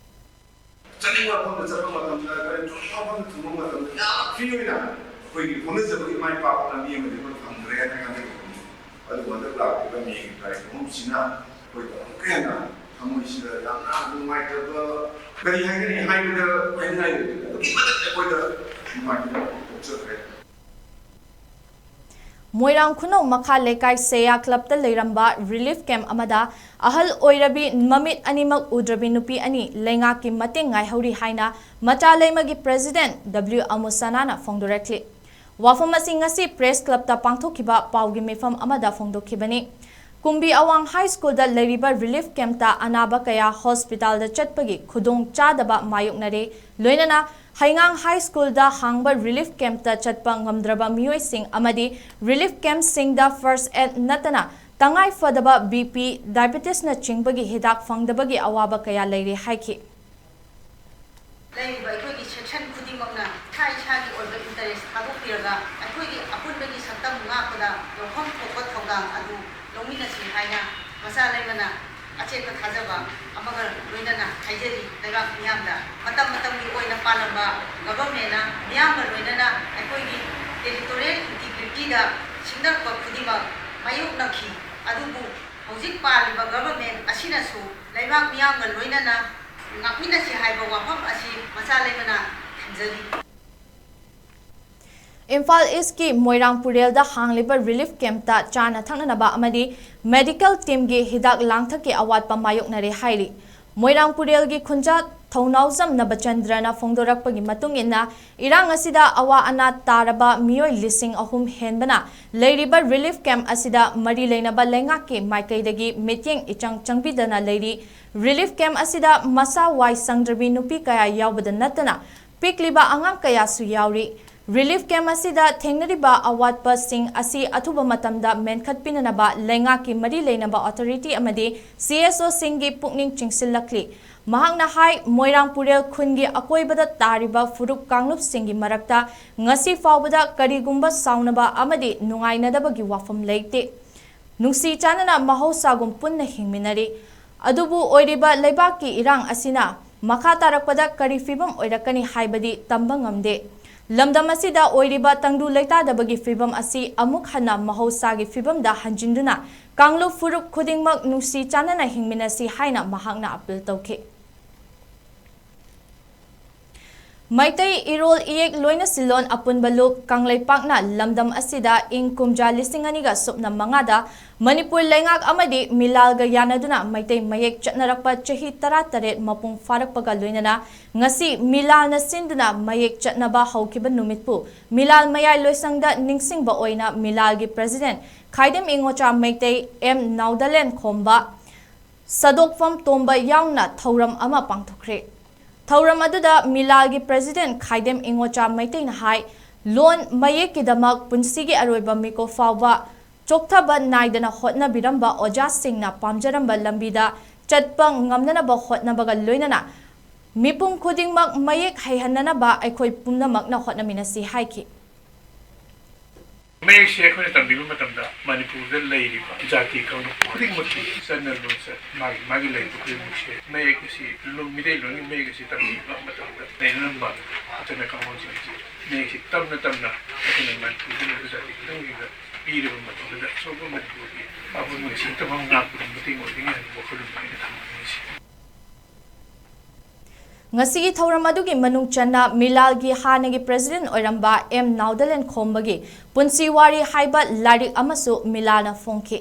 ꯆꯠꯅꯤꯡꯕ ꯃꯐꯝꯗ ꯆꯠꯄ ꯃꯇꯝꯗ, ꯒꯥꯔꯤ ꯊꯨꯡꯅꯤꯡꯕ ꯃꯐꯝꯗ ꯊꯨꯡꯕ ꯃꯇꯝꯗ ꯌꯥꯝꯅ free ꯑꯣꯏꯅ ꯑꯩꯈꯣꯏꯒꯤ ꯍꯣꯠꯅꯖꯕꯒꯤ ꯃꯥꯏ ꯄꯥꯛꯄ ꯂꯝꯕꯤ ꯑꯃꯗꯤ ꯑꯩꯈꯣꯏ ꯐꯪꯈ꯭ꯔꯦ ꯍꯥꯏꯅ ꯈꯟꯖꯩ꯫ ꯑꯗꯨꯕꯨ ꯍꯟꯗꯛ ꯂꯥꯛꯂꯤꯕ ꯃꯦꯒꯤ ꯇꯥꯔꯤꯛ ꯑꯍꯨꯝꯁꯤꯅ ꯑꯩꯈꯣꯏꯗ ꯑꯃꯨꯛꯀ ꯍꯦꯟꯅ ꯊꯃꯣꯏꯁꯤꯗ ꯌꯥꯝꯅ ꯅꯨꯡꯉꯥꯏꯇꯕ, ꯀꯔꯤ ꯍꯥꯏꯒꯅꯤ, ꯍꯥꯏꯕꯗ ꯍꯥꯏꯅꯤꯡꯉꯥꯏ ꯂꯩꯇꯦ꯫ ꯑꯗꯨꯛꯀꯤ ꯃꯇꯤꯛ ꯑꯩꯈꯣꯏꯗ ꯅꯨꯡꯉꯥꯏꯇꯕ ꯄꯣꯛꯆꯈ꯭ꯔꯦ꯫ ꯃꯣꯏꯔꯥꯡ ꯈꯨꯅꯧ ꯃꯈꯥ ꯂꯩꯀꯥꯏ ꯁꯦꯌꯥ clubꯇ ꯂꯩꯔꯝꯕ relief camp ꯑꯃꯗ ꯑꯍꯜ ꯑꯣꯏꯔꯕꯤ ꯃꯃꯤꯠ ꯑꯅꯤꯃꯛ ꯎꯗ꯭ꯔꯕꯤ ꯅꯨꯄꯤ ꯑꯅꯤ ꯂꯩꯉꯥꯛꯀꯤ ꯃꯇꯦꯡ ꯉꯥꯏꯍꯧꯔꯤ ꯍꯥꯏꯅ ꯃꯆꯥ ꯂꯩꯃꯒꯤ president W ꯑꯃꯨꯁꯅꯥꯅ ꯐꯣꯡꯗꯣꯔꯛꯂꯤ꯫ ꯋꯥꯐꯝ ꯑꯁꯤ ꯉꯁꯤ press clubꯇ ꯄꯥꯡꯊꯣꯛꯈꯤꯕ ꯄꯥꯎꯒꯤ ꯃꯤꯐꯝ ꯑꯃꯗ ꯐꯣꯡꯗꯣꯛꯈꯤꯕꯅꯤ꯫ ꯀꯨꯝꯕꯤ ꯑꯋꯥꯡ high schoolꯗ ꯂꯩꯔꯤꯕ relief campꯇ ꯑꯅꯥꯕ ꯀꯌꯥ hospitalꯗ ꯆꯠꯄꯒꯤ ꯈꯨꯗꯣꯡ ꯆꯥꯗꯕ ꯃꯥꯌꯣꯛꯅꯔꯦ꯫ ꯂꯣꯏꯅꯅ ꯍꯩꯉꯥꯡ high schoolꯗ ꯍꯥꯡꯕ relief campꯇ ꯆꯠꯄ ꯉꯝꯗ꯭ꯔꯕ ꯃꯤꯑꯣꯏꯁꯤꯡ ꯑꯃꯗꯤ relief campꯁꯤꯡꯗ first aid ꯅꯠꯇꯅ ꯇꯉꯥꯏ ꯐꯗꯕ BP, diabetesꯅꯆꯤꯡꯕꯒꯤ ꯍꯤꯗꯥꯛ ꯐꯪꯗꯕꯒꯤ ꯑꯋꯥꯕ ꯀꯌꯥ ꯂꯩꯔꯦ ꯍꯥꯏꯈꯤ꯫ ꯂꯩꯔꯤꯕ ꯑꯩꯈꯣꯏꯒꯤ section ꯈꯨꯗꯤꯡꯃꯛꯅ ꯏꯁꯥ ꯏꯁꯥꯒꯤ ꯑꯣꯏꯕ interest ꯊꯥꯗꯣꯛꯄꯤꯔꯒ ꯑꯩꯈꯣꯏꯒꯤ ꯑꯄꯨꯟꯕꯒꯤ ꯁꯛꯇꯝ ꯉꯥꯛꯄꯗ ꯂꯧꯐꯝ ꯊꯣꯛꯄ ꯊꯧꯗꯥꯡ ꯑꯗꯨ ꯂꯧꯃꯤꯟꯅꯁꯤ ꯍꯥꯏꯅ ꯃꯆꯥ ꯂꯩꯃꯅ ꯑꯆꯦꯠꯄ ꯊꯥꯖꯕ ꯑꯃꯒ ꯂꯣꯏꯅꯅ ꯍꯥꯏꯖꯔꯤ꯫ ꯂꯩꯕꯥꯛ ꯃꯤꯌꯥꯝꯗ ꯃꯇꯝ ꯃꯇꯝꯒꯤ ꯑꯣꯏꯅ ꯄꯥꯜꯂꯝꯕ ꯒꯚꯔꯟꯃꯦꯟꯅ ꯃꯤꯌꯥꯝꯒ ꯂꯣꯏꯅꯅ ꯑꯩꯈꯣꯏꯒꯤ ꯇꯦꯔꯤꯇꯣꯔꯤꯌꯦꯜ ꯏꯟꯇꯤꯒ꯭ꯔꯤꯇꯤꯗ ꯁꯤꯡꯅꯔꯛꯄ ꯈꯨꯗꯤꯡꯃꯛ ꯃꯥꯌꯣꯛꯅꯈꯤ꯫ ꯑꯗꯨꯕꯨ ꯍꯧꯖꯤꯛ ꯄꯥꯜꯂꯤꯕ ꯒꯚꯔꯟꯃꯦꯟ ꯑꯁꯤꯅꯁꯨ ꯂꯩꯕꯥꯛ ꯃꯤꯌꯥꯝꯒ ꯂꯣꯏꯅꯅ ꯉꯥꯛꯃꯤꯟꯅꯁꯤ ꯍꯥꯏꯕ ꯋꯥꯐꯝ ꯑꯁꯤ ꯃꯆꯥ ꯂꯩꯃꯅ ꯊꯝꯖꯔꯤ꯫ ꯏꯝꯐꯥꯜ ꯏꯁꯀꯤ ꯃꯣꯏꯔꯥꯡ ꯄꯨꯔꯦꯜꯗ ꯍꯥꯡꯂꯤꯕ ꯔꯤꯂꯤꯐ ꯀꯦꯝꯞꯇ ꯆꯥꯅ ꯊꯛꯅꯅꯕ ꯑꯃꯗꯤ ꯃꯦꯗꯤꯀꯦꯜ ꯇꯤꯝꯒꯤ ꯍꯤꯗꯥꯛ ꯂꯥꯡꯊꯛꯀꯤ ꯑꯋꯥꯠꯄ ꯃꯥꯌꯣꯛꯅꯔꯦ ꯍꯥꯏꯔꯤ꯫ ꯃꯣꯏꯔꯥꯡ ꯄꯨꯔꯦꯜꯒꯤ ꯈꯨꯟꯖꯥ ꯊꯧꯅꯥꯎꯖꯝ ꯅꯕꯆꯟꯗ꯭ꯔꯅ ꯐꯣꯡꯗꯣꯔꯛꯄꯒꯤ ꯃꯇꯨꯡ ꯏꯟꯅ, ꯏꯔꯥꯡ ꯑꯁꯤꯗ ꯑꯋꯥ ꯑꯅꯥ ꯇꯥꯔꯕ ꯃꯤꯑꯣꯏ ꯂꯤꯁꯤꯡ ꯑꯍꯨꯝ ꯍꯦꯟꯕꯅ ꯂꯩꯔꯤꯕ ꯔꯤꯂꯤꯐ ꯀꯦꯝꯞ ꯑꯁꯤꯗ ꯃꯔꯤ ꯂꯩꯅꯕ ꯂꯩꯉꯥꯛꯀꯤ ꯃꯥꯏꯀꯩꯗꯒꯤ ꯃꯤꯠꯌꯦꯡ ꯏꯆꯪ ꯆꯪꯕꯤꯗꯅ ꯂꯩꯔꯤ꯫ ꯔꯤꯂꯤꯐ ꯀꯦꯝꯞ ꯑꯁꯤꯗ ꯃꯁꯥ ꯋꯥꯏ ꯁꯪꯗ꯭ꯔꯕꯤ ꯅꯨꯄꯤ ꯀꯌꯥ ꯌꯥꯎꯕꯗ ꯅꯠꯇꯅ ꯄꯤꯛꯂꯤꯕ ꯑꯉꯥꯡ ꯀꯌꯥꯁꯨ ꯌꯥꯎꯔꯤ꯫ ꯔꯤꯂꯤꯐ ꯀꯦꯝꯞ ꯑꯁꯤꯗ ꯊꯦꯡꯅꯔꯤꯕ ꯑꯋꯥꯠꯄꯁꯤꯡ ꯑꯁꯤ ꯑꯊꯨꯕ ꯃꯇꯝꯗ ꯃꯦꯟꯈꯠꯄꯤꯅꯅꯕ ꯂꯩꯉꯥꯛꯀꯤ ꯃꯔꯤ ꯂꯩꯅꯕ ꯑꯣꯊꯣꯔꯤꯇꯤ ꯑꯃꯗꯤ ꯁꯤ ꯑꯦꯁ ꯑꯣꯁꯤꯡꯒꯤ ꯄꯨꯛꯅꯤꯡ ꯆꯤꯡꯁꯤꯜꯂꯛꯂꯤ꯫ ꯃꯍꯥꯛꯅ ꯍꯥꯏ, ꯃꯣꯏꯔꯥꯡ ꯄꯨꯔꯦꯜ ꯈꯨꯟꯒꯤ ꯑꯀꯣꯏꯕꯗ ꯇꯥꯔꯤꯕ ꯐꯨꯔꯨꯞ ꯀꯥꯡꯂꯨꯞꯁꯤꯡꯒꯤ ꯃꯔꯛꯇ ꯉꯁꯤ ꯐꯥꯎꯕꯗ ꯀꯔꯤꯒꯨꯝꯕ ꯁꯥꯎꯅꯕ ꯑꯃꯗꯤ ꯅꯨꯡꯉꯥꯏꯅꯗꯕꯒꯤ ꯋꯥꯐꯝ ꯂꯩꯇꯦ꯫ ꯅꯨꯡꯁꯤ ꯆꯥꯟꯅꯅ ꯃꯍꯧꯁꯥꯒꯨꯝ ꯄꯨꯟꯅ ꯍꯤꯡꯃꯤꯟꯅꯔꯤ꯫ ꯑꯗꯨꯕꯨ ꯑꯣꯏꯔꯤꯕ ꯂꯩꯕꯥꯛꯀꯤ ꯏꯔꯥꯡ ꯑꯁꯤꯅ ꯃꯈꯥ ꯇꯥꯔꯛꯄꯗ ꯀꯔꯤ ꯐꯤꯚꯝ ꯑꯣꯏꯔꯛꯀꯅꯤ ꯍꯥꯏꯕꯗꯤ ꯇꯝꯕ ꯉꯝꯗꯦ꯫ ꯂꯝꯗꯝ ꯑꯁꯤꯗ ꯑꯣꯏꯔꯤꯕ ꯇꯪꯗꯨ ꯂꯩꯇꯥꯗꯕꯒꯤ ꯐꯤꯚꯝ ꯑꯁꯤ ꯑꯃꯨꯛ ꯍꯟꯅ ꯃꯍꯧꯁꯥꯒꯤ ꯐꯤꯚꯝꯗ ꯍꯟꯖꯤꯟꯗꯨꯅ ꯀꯥꯡꯂꯨꯞ ꯐꯨꯔꯨꯞ ꯈꯨꯗꯤꯡꯃꯛ ꯅꯨꯡꯁꯤ ꯆꯥꯟꯅꯅ ꯍꯤꯡꯃꯤꯟꯅꯁꯤ ꯍꯥꯏꯅ ꯃꯍꯥꯛꯅ ꯑꯄꯤꯜ ꯇꯧꯈꯤ꯫ ꯃꯩꯇꯩ ꯏꯔꯣꯜ ꯏꯌꯦꯛ ꯂꯣꯏꯅ ꯁꯤꯜꯂꯣꯟ ꯑꯄꯨꯟꯕ ꯂꯨꯞ ꯀꯪꯂꯩꯄꯥꯛꯅ ꯂꯝꯗꯝ ꯑꯁꯤꯗ ꯏꯪ ꯀꯨꯝꯖꯥ ꯂꯤꯁꯤꯡ ꯑꯅꯤꯒ ꯁꯨꯞꯅ ꯃꯉꯥꯗ ꯃꯅꯤꯄꯨꯔ ꯂꯩꯉꯥꯛ ꯑꯃꯗꯤ ꯃꯤꯂꯥꯜꯒ ꯌꯥꯅꯗꯨꯅ ꯃꯩꯇꯩ ꯃꯌꯦꯛ ꯆꯠꯅꯔꯛꯄ ꯆꯍꯤ ꯇꯔꯥꯇꯔꯦꯠ ꯃꯄꯨꯡ ꯐꯥꯔꯛꯄꯒ ꯂꯣꯏꯅꯅ ꯉꯁꯤ ꯃꯤꯂꯥꯜꯅ ꯁꯤꯟꯗꯨꯅ ꯃꯌꯦꯛ ꯆꯠꯅꯕ ꯍꯧꯈꯤꯕ ꯅꯨꯃꯤꯠꯄꯨ ꯃꯤꯂꯥꯜ ꯃꯌꯥꯏ ꯂꯣꯏꯁꯪꯗ ꯅꯤꯡꯁꯤꯡꯕ ꯑꯣꯏꯅ ꯃꯤꯂꯥꯜꯒꯤ ꯄ꯭ꯔꯦꯁꯤꯗꯦꯟꯠ ꯈꯥꯏꯗꯦꯝ ꯏꯉꯣꯆꯥ ꯃꯩꯇꯩ ꯑꯦꯝ ꯅꯥꯎꯗꯂꯦꯟ ꯈꯣꯝꯕ, ꯁꯗꯣꯛꯐꯝ ꯇꯣꯝꯕ ꯌꯥꯎꯅ ꯊꯧꯔꯝ ꯑꯃ ꯄꯥꯡꯊꯣꯛꯈ꯭ꯔꯦ꯫ ꯊꯧꯔꯝ ꯑꯗꯨꯗ ꯃꯤꯂꯥꯜꯒꯤ ꯄ꯭ꯔꯦꯁꯤꯗꯦꯟꯠ ꯈꯥꯏꯗꯦꯝ ꯏꯉꯣꯆꯥ ꯃꯩꯇꯩꯅ ꯍꯥꯏ, ꯂꯣꯟ ꯃꯌꯦꯛꯀꯤꯗꯃꯛ ꯄꯨꯟꯁꯤꯒꯤ ꯑꯔꯣꯏꯕ ꯃꯤꯀꯨꯞ ꯐꯥꯎꯕ ꯆꯣꯛꯊꯕ ꯅꯥꯏꯗꯅ ꯍꯣꯠꯅꯕꯤꯔꯝꯕ ꯑꯣꯖꯥꯁꯤꯡꯅ ꯄꯥꯝꯖꯔꯝꯕ ꯂꯝꯕꯤꯗ ꯆꯠꯄ ꯉꯝꯅꯅꯕ ꯍꯣꯠꯅꯕꯒ ꯂꯣꯏꯅꯅ ꯃꯤꯄꯨꯝ ꯈꯨꯗꯤꯡꯃꯛ ꯃꯌꯦꯛ ꯍꯩꯍꯟꯅꯅꯕ ꯑꯩꯈꯣꯏ ꯄꯨꯝꯅꯃꯛꯅ ꯍꯣꯠꯅꯃꯤꯟꯅꯁꯤ ꯍꯥꯏꯈꯤ꯫ ꯃꯌꯦꯛꯁꯦ ꯑꯩꯈꯣꯏꯅ ꯇꯝꯕꯤꯕ ꯃꯇꯝꯗ ꯃꯅꯤꯄꯨꯔꯗ ꯂꯩꯔꯤꯕ ꯖꯥꯇꯤ ꯀꯥꯡꯂꯨꯞ ꯈꯨꯗꯤꯡꯃꯛꯀꯤ ꯆꯠꯅ ꯂꯣꯟꯆꯠ, ꯃꯥꯒꯤ ꯃꯥꯒꯤ ꯂꯩꯕ ꯈꯨꯗꯤꯡꯃꯛꯁꯦ ꯃꯌꯦꯛ ꯑꯁꯤ, ꯂꯣꯟ, ꯃꯤꯇꯩ ꯂꯣꯟꯒꯤ ꯃꯌꯦꯛ ꯑꯁꯤ ꯇꯝꯕꯤꯕ ꯃꯇꯝꯗ ꯂꯩꯅꯔꯝꯕ ꯆꯠꯅ ꯀꯥꯡꯂꯣꯟꯁꯤꯡ ꯑꯁꯤ ꯃꯌꯦꯛꯁꯤ ꯇꯝꯅ ꯇꯝꯅ ꯑꯩꯈꯣꯏꯅ ꯃꯅꯤꯄꯨꯔꯗ ꯂꯩꯕ ꯖꯥꯇꯤ ꯈꯨꯗꯤꯡꯃꯛꯇ ꯄꯤꯔꯕ ꯃꯇꯝꯗ ꯑꯁꯣꯛꯄ ꯃꯅꯤꯄꯨꯔꯒꯤ ꯑꯩꯈꯣꯏ ꯃꯁꯤ ꯇꯝꯐꯝ ꯉꯥꯛꯄꯗ ꯃꯇꯦꯡ ꯑꯣꯏꯒꯅꯤ ꯍꯥꯏꯕ ꯋꯥꯈꯜꯂꯣꯟ ꯑꯩꯅ ꯊꯝꯖꯅꯤꯡꯉꯤꯁꯤ꯫ ꯉꯁꯤꯒꯤ ꯊꯧꯔꯝ ꯑꯗꯨꯒꯤ ꯃꯅꯨꯡ ꯆꯟꯅ ꯃꯤꯂꯥꯜꯒꯤ ꯍꯥꯟꯅꯒꯤ ꯄ꯭ꯔꯦꯁꯤꯗꯦꯟꯠ ꯑꯣꯏꯔꯝꯕ ꯑꯦꯝ ꯅꯥꯎꯗꯂꯦꯟ ꯈꯣꯝꯕꯒꯤ ꯄꯨꯟꯁꯤ ꯋꯥꯔꯤ ꯍꯥꯏꯕ ꯂꯥꯏꯔꯤꯛ ꯑꯃꯁꯨ ꯃꯤꯂꯥꯜꯅ ꯐꯣꯡꯈꯤ꯫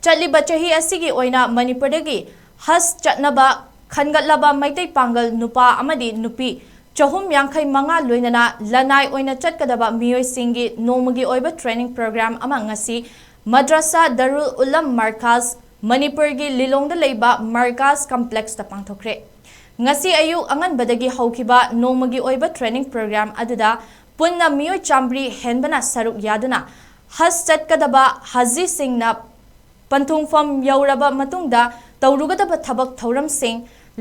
ꯆꯠꯂꯤꯕ ꯆꯍꯤ ꯑꯁꯤꯒꯤ ꯑꯣꯏꯅ ꯃꯅꯤꯄꯨꯔꯗꯒꯤ ꯍꯖ ꯆꯠꯅꯕ ꯈꯟꯒꯠꯂꯕ ꯃꯩꯇꯩ ꯄꯥꯡꯒꯜ ꯅꯨꯄꯥ ꯑꯃꯗꯤ ꯅꯨꯄꯤ ꯆꯍꯨꯝ ꯌꯥꯡꯈꯩ ꯃꯉꯥ ꯂꯣꯏꯅꯅ ꯂꯅꯥꯏ ꯑꯣꯏꯅ ꯆꯠꯀꯗꯕ ꯃꯤꯑꯣꯏꯁꯤꯡꯒꯤ ꯅꯣꯡꯃꯒꯤ ꯑꯣꯏꯕ ꯇ꯭ꯔꯦꯅꯤꯡ ꯄ꯭ꯔꯣꯒ꯭ꯔꯥꯝ ꯑꯃ ꯉꯁꯤ ꯃꯗ꯭ꯔꯁꯥ ꯗꯔꯨꯜ ꯎꯂꯝ ꯃꯔꯀꯥꯖ, ꯃꯅꯤꯄꯨꯔꯒꯤ ꯂꯤꯂꯣꯡꯗ ꯂꯩꯕ ꯃꯔꯀꯥꯖ ꯀꯝꯄ꯭ꯂꯦꯛꯁꯇ ꯄꯥꯡꯊꯣꯛꯈ꯭ꯔꯦ꯫ ꯉꯁꯤ ꯑꯌꯨꯛ ꯑꯉꯟꯕꯗꯒꯤ ꯍꯧꯈꯤꯕ ꯅꯣꯡꯃꯒꯤ ꯑꯣꯏꯕ ꯇ꯭ꯔꯦꯅꯤꯡ ꯄ꯭ꯔꯣꯒ꯭ꯔꯥꯝ ꯑꯗꯨꯗ ꯄꯨꯟꯅ ꯃꯤꯑꯣꯏ ꯆꯥꯃꯔꯤ ꯍꯦꯟꯕꯅ ꯁꯔꯨꯛ ꯌꯥꯗꯨꯅ ꯍꯖ ꯆꯠꯀꯗꯕ ꯍꯖꯤꯁꯤꯡꯅ ꯄꯟꯊꯨꯡꯐꯝ ꯌꯧꯔꯕ ꯃꯇꯨꯡꯗ ꯇꯧꯔꯨꯒꯗꯕ ꯊꯕꯛ ꯊꯧꯔꯝꯁꯤꯡ,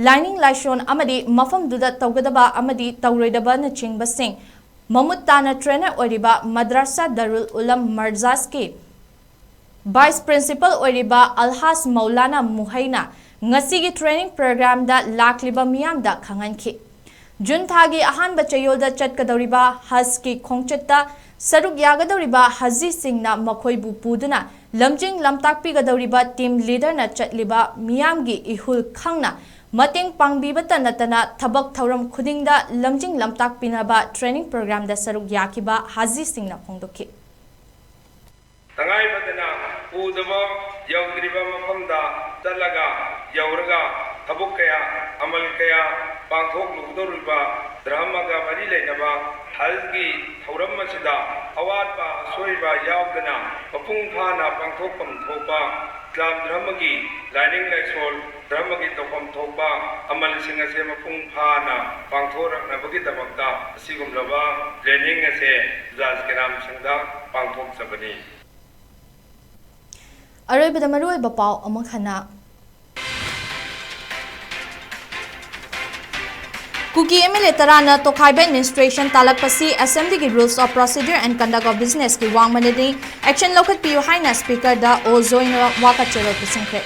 ꯂꯥꯏꯅꯤꯡ ꯂꯥꯏꯁꯣꯟ ꯑꯃꯗꯤ ꯃꯐꯝꯗꯨꯗ ꯇꯧꯒꯗꯕ ꯑꯃꯗꯤ ꯇꯧꯔꯣꯏꯗꯕꯅꯆꯤꯡꯕꯁꯤꯡ ꯃꯃꯨꯠ ꯇꯥꯅ ꯇ꯭ꯔꯦꯅꯔ ꯑꯣꯏꯔꯤꯕ ꯃꯗ꯭ꯔꯁꯥ ꯗꯔꯨꯜ ꯎꯂꯝ ꯃꯔꯖꯥꯖꯀꯤ ꯚꯥꯏꯁ ꯄ꯭ꯔꯤꯟꯁꯤꯄꯜ ꯑꯣꯏꯔꯤꯕ ꯑꯜꯍꯥꯖ ꯃꯧꯂꯥꯅꯥ ꯃꯨꯍꯩꯅ ꯉꯁꯤꯒꯤ ꯇ꯭ꯔꯦꯅꯤꯡ ꯄ꯭ꯔꯣꯒ꯭ꯔꯥꯝꯗ ꯂꯥꯛꯂꯤꯕ ꯃꯤꯌꯥꯝꯗ ꯈꯪꯍꯟꯈꯤ꯫ ꯖꯨꯟ ꯊꯥꯒꯤ ꯑꯍꯥꯟꯕ ꯆꯌꯣꯜꯗ ꯆꯠꯀꯗꯧꯔꯤꯕ ꯍꯖꯀꯤ ꯈꯣꯡꯆꯠꯇ ꯁꯔꯨꯛ ꯌꯥꯒꯗꯧꯔꯤꯕ ꯍꯖꯤꯁꯤꯡꯅ ꯃꯈꯣꯏꯕꯨ ꯄꯨꯗꯨꯅ ꯂꯝꯖꯤꯡ ꯂꯝꯇꯥꯛꯄꯤꯒꯗꯧꯔꯤꯕ ꯇꯤꯝ ꯂꯤꯗꯔꯅ ꯆꯠꯂꯤꯕ ꯃꯤꯌꯥꯝꯒꯤ ꯏꯍꯨꯜ ꯈꯪꯅ ꯃꯇꯦꯡ ꯄꯥꯡꯕꯤꯕꯇ ꯅꯠꯇꯅ ꯊꯕꯛ ꯊꯧꯔꯝ ꯈꯨꯗꯤꯡꯗ ꯂꯝꯖꯤꯡ ꯂꯝꯇꯥꯛꯄꯤꯅꯕ ꯇ꯭ꯔꯦꯅꯤꯡ ꯄ꯭ꯔꯣꯒ꯭ꯔꯥꯝꯗ ꯁꯔꯨꯛ ꯌꯥꯈꯤꯕ ꯍꯖꯤꯁꯤꯡꯅ ꯐꯣꯡꯗꯣꯛꯈꯤ꯫ ꯇꯉꯥꯏ ꯐꯗꯅ ꯎꯗꯕ ꯌꯧꯗ꯭ꯔꯤꯕ ꯃꯐꯝꯗ ꯆꯠꯂꯒ, ꯌꯧꯔꯒ ꯊꯕꯛ ꯀꯌꯥ, ꯑꯃꯜ ꯀꯌꯥ ꯄꯥꯡꯊꯣꯛꯂꯨꯒꯗꯧꯔꯤꯕ ꯙꯔꯃꯒ ꯃꯔꯤ ꯂꯩꯅꯕ ꯍꯖꯒꯤ ꯊꯧꯔꯝ ꯑꯁꯤꯗ ꯑꯋꯥꯠꯄ ꯑꯁꯣꯏꯕ ꯌꯥꯎꯗꯅ ꯃꯄꯨꯡ ꯐꯥꯅ ꯄꯥꯡꯊꯣꯛꯐꯝ ꯊꯣꯛꯄ ꯏꯁꯂꯥꯝ ꯙꯔꯃꯒꯤ ꯂꯥꯏꯅꯤꯡ ꯂꯥꯏꯁꯣꯜ ꯙꯔꯃꯒꯤ ꯇꯧꯐꯝ ꯊꯣꯛꯄ ꯑꯃꯜꯁꯤꯡ ꯑꯁꯦ ꯃꯄꯨꯡ ꯐꯥꯅ ꯄꯥꯡꯊꯣꯔꯛꯅꯕꯒꯤꯗꯃꯛꯇ ꯑꯁꯤꯒꯨꯝꯂꯕ ꯇ꯭ꯔꯦꯅꯤꯡ ꯑꯁꯦ ꯖꯥꯖ ꯀꯦꯔꯥꯝꯁꯤꯡꯗ ꯄꯥꯡꯊꯣꯛꯆꯕꯅꯤ꯫ ꯑꯔꯣꯏꯕꯗ ꯃꯔꯨꯑꯣꯏꯕ ꯄꯥꯎ ꯑꯃꯨꯛ ꯍꯟꯅ꯫ ꯀꯨꯀꯤ ꯑꯦꯝ ꯑꯦꯜ ꯑꯦ ꯇꯔꯥꯅ ꯇꯣꯈꯥꯏꯕ ꯑꯦꯗꯃꯤꯅꯤꯁꯇ꯭ꯔꯦꯁꯟ ꯇꯥꯂꯛꯄꯁꯤ ꯑꯦꯁꯦꯝꯕ꯭ꯂꯤꯒꯤ Rules of Procedure and Conduct of Businessꯀꯤ ꯋꯥꯡꯃꯗꯅꯤ, action ꯂꯧꯈꯠꯄꯤꯌꯨ ꯍꯥꯏꯅ ꯁ꯭ꯄꯤꯀꯔꯗ ꯑꯣ ꯖꯣꯏꯅ ꯋꯥꯀꯠ ꯆꯦꯔꯣꯜ ꯄꯤꯁꯤꯟꯈ꯭ꯔꯦ꯫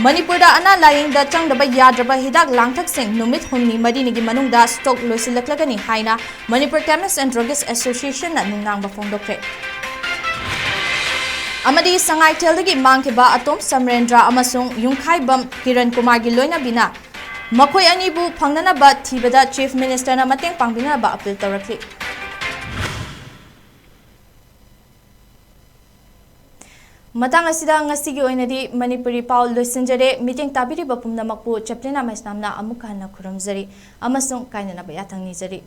ꯃꯅꯤꯄꯨꯔꯗ ꯑꯅꯥ ꯂꯥꯌꯦꯡꯗ ꯆꯪꯗꯕ ꯌꯥꯗ꯭ꯔꯕ ꯍꯤꯗꯥꯛ ꯂꯥꯡꯊꯛꯁꯤꯡ ꯅꯨꯃꯤꯠ ꯍꯨꯝꯅꯤ ꯃꯔꯤꯅꯤꯒꯤ ꯃꯅꯨꯡꯗ ꯁ꯭ꯇꯣꯛ ꯂꯣꯏꯁꯤꯜꯂꯛꯂꯒꯅꯤ ꯍꯥꯏꯅ ꯃꯅꯤꯄꯨꯔ Chemist and Druggist Associationꯅ ꯅꯨꯡꯅꯥꯡꯕ ꯐꯣꯡꯗꯣꯛꯈ꯭ꯔꯦ꯫ ꯑꯃꯗꯤ ꯁꯉꯥꯏꯊꯦꯜꯗꯒꯤ ꯃꯥꯡꯈꯤꯕ ꯑꯇꯣꯝ ꯁꯃꯔꯦꯟꯗ꯭ꯔ ꯑꯃꯁꯨꯡ ꯌꯨꯝꯈꯥꯏꯕꯝ ꯀꯤꯔꯟ ꯀꯨꯃꯥꯔꯒꯤ ꯂꯣꯏꯅꯕꯤꯅ ꯃꯈꯣꯏ ꯑꯅꯤꯕꯨ ꯐꯪꯅꯅꯕ ꯊꯤꯕꯗ Chief Ministerꯅ ꯃꯇꯦꯡ ꯄꯥꯡꯕꯤꯅꯅꯕ appeal ꯇꯧꯔꯛꯂꯤ꯫ ꯃꯇꯥꯡ ꯑꯁꯤꯗ ꯉꯁꯤꯒꯤ ꯑꯣꯏꯅꯗꯤ ꯃꯅꯤꯄꯨꯔꯤ ꯄꯥꯎ ꯂꯣꯏꯁꯤꯟꯖꯔꯦ꯫ ꯃꯤꯠꯌꯦꯡ ꯇꯥꯕꯤꯔꯤꯕ ꯄꯨꯝꯅꯃꯛꯄꯨ ꯆꯦꯄ꯭ꯂꯤꯅꯥ ꯃꯩꯁꯅꯥꯝꯅ ꯑꯃꯨꯛ ꯍꯟꯅ ꯈꯨꯔꯨꯝꯖꯔꯤ ꯑꯃꯁꯨꯡ ꯀꯥꯏꯅꯅꯕ ꯌꯥꯊꯪ ꯅꯤꯖꯔꯤ꯫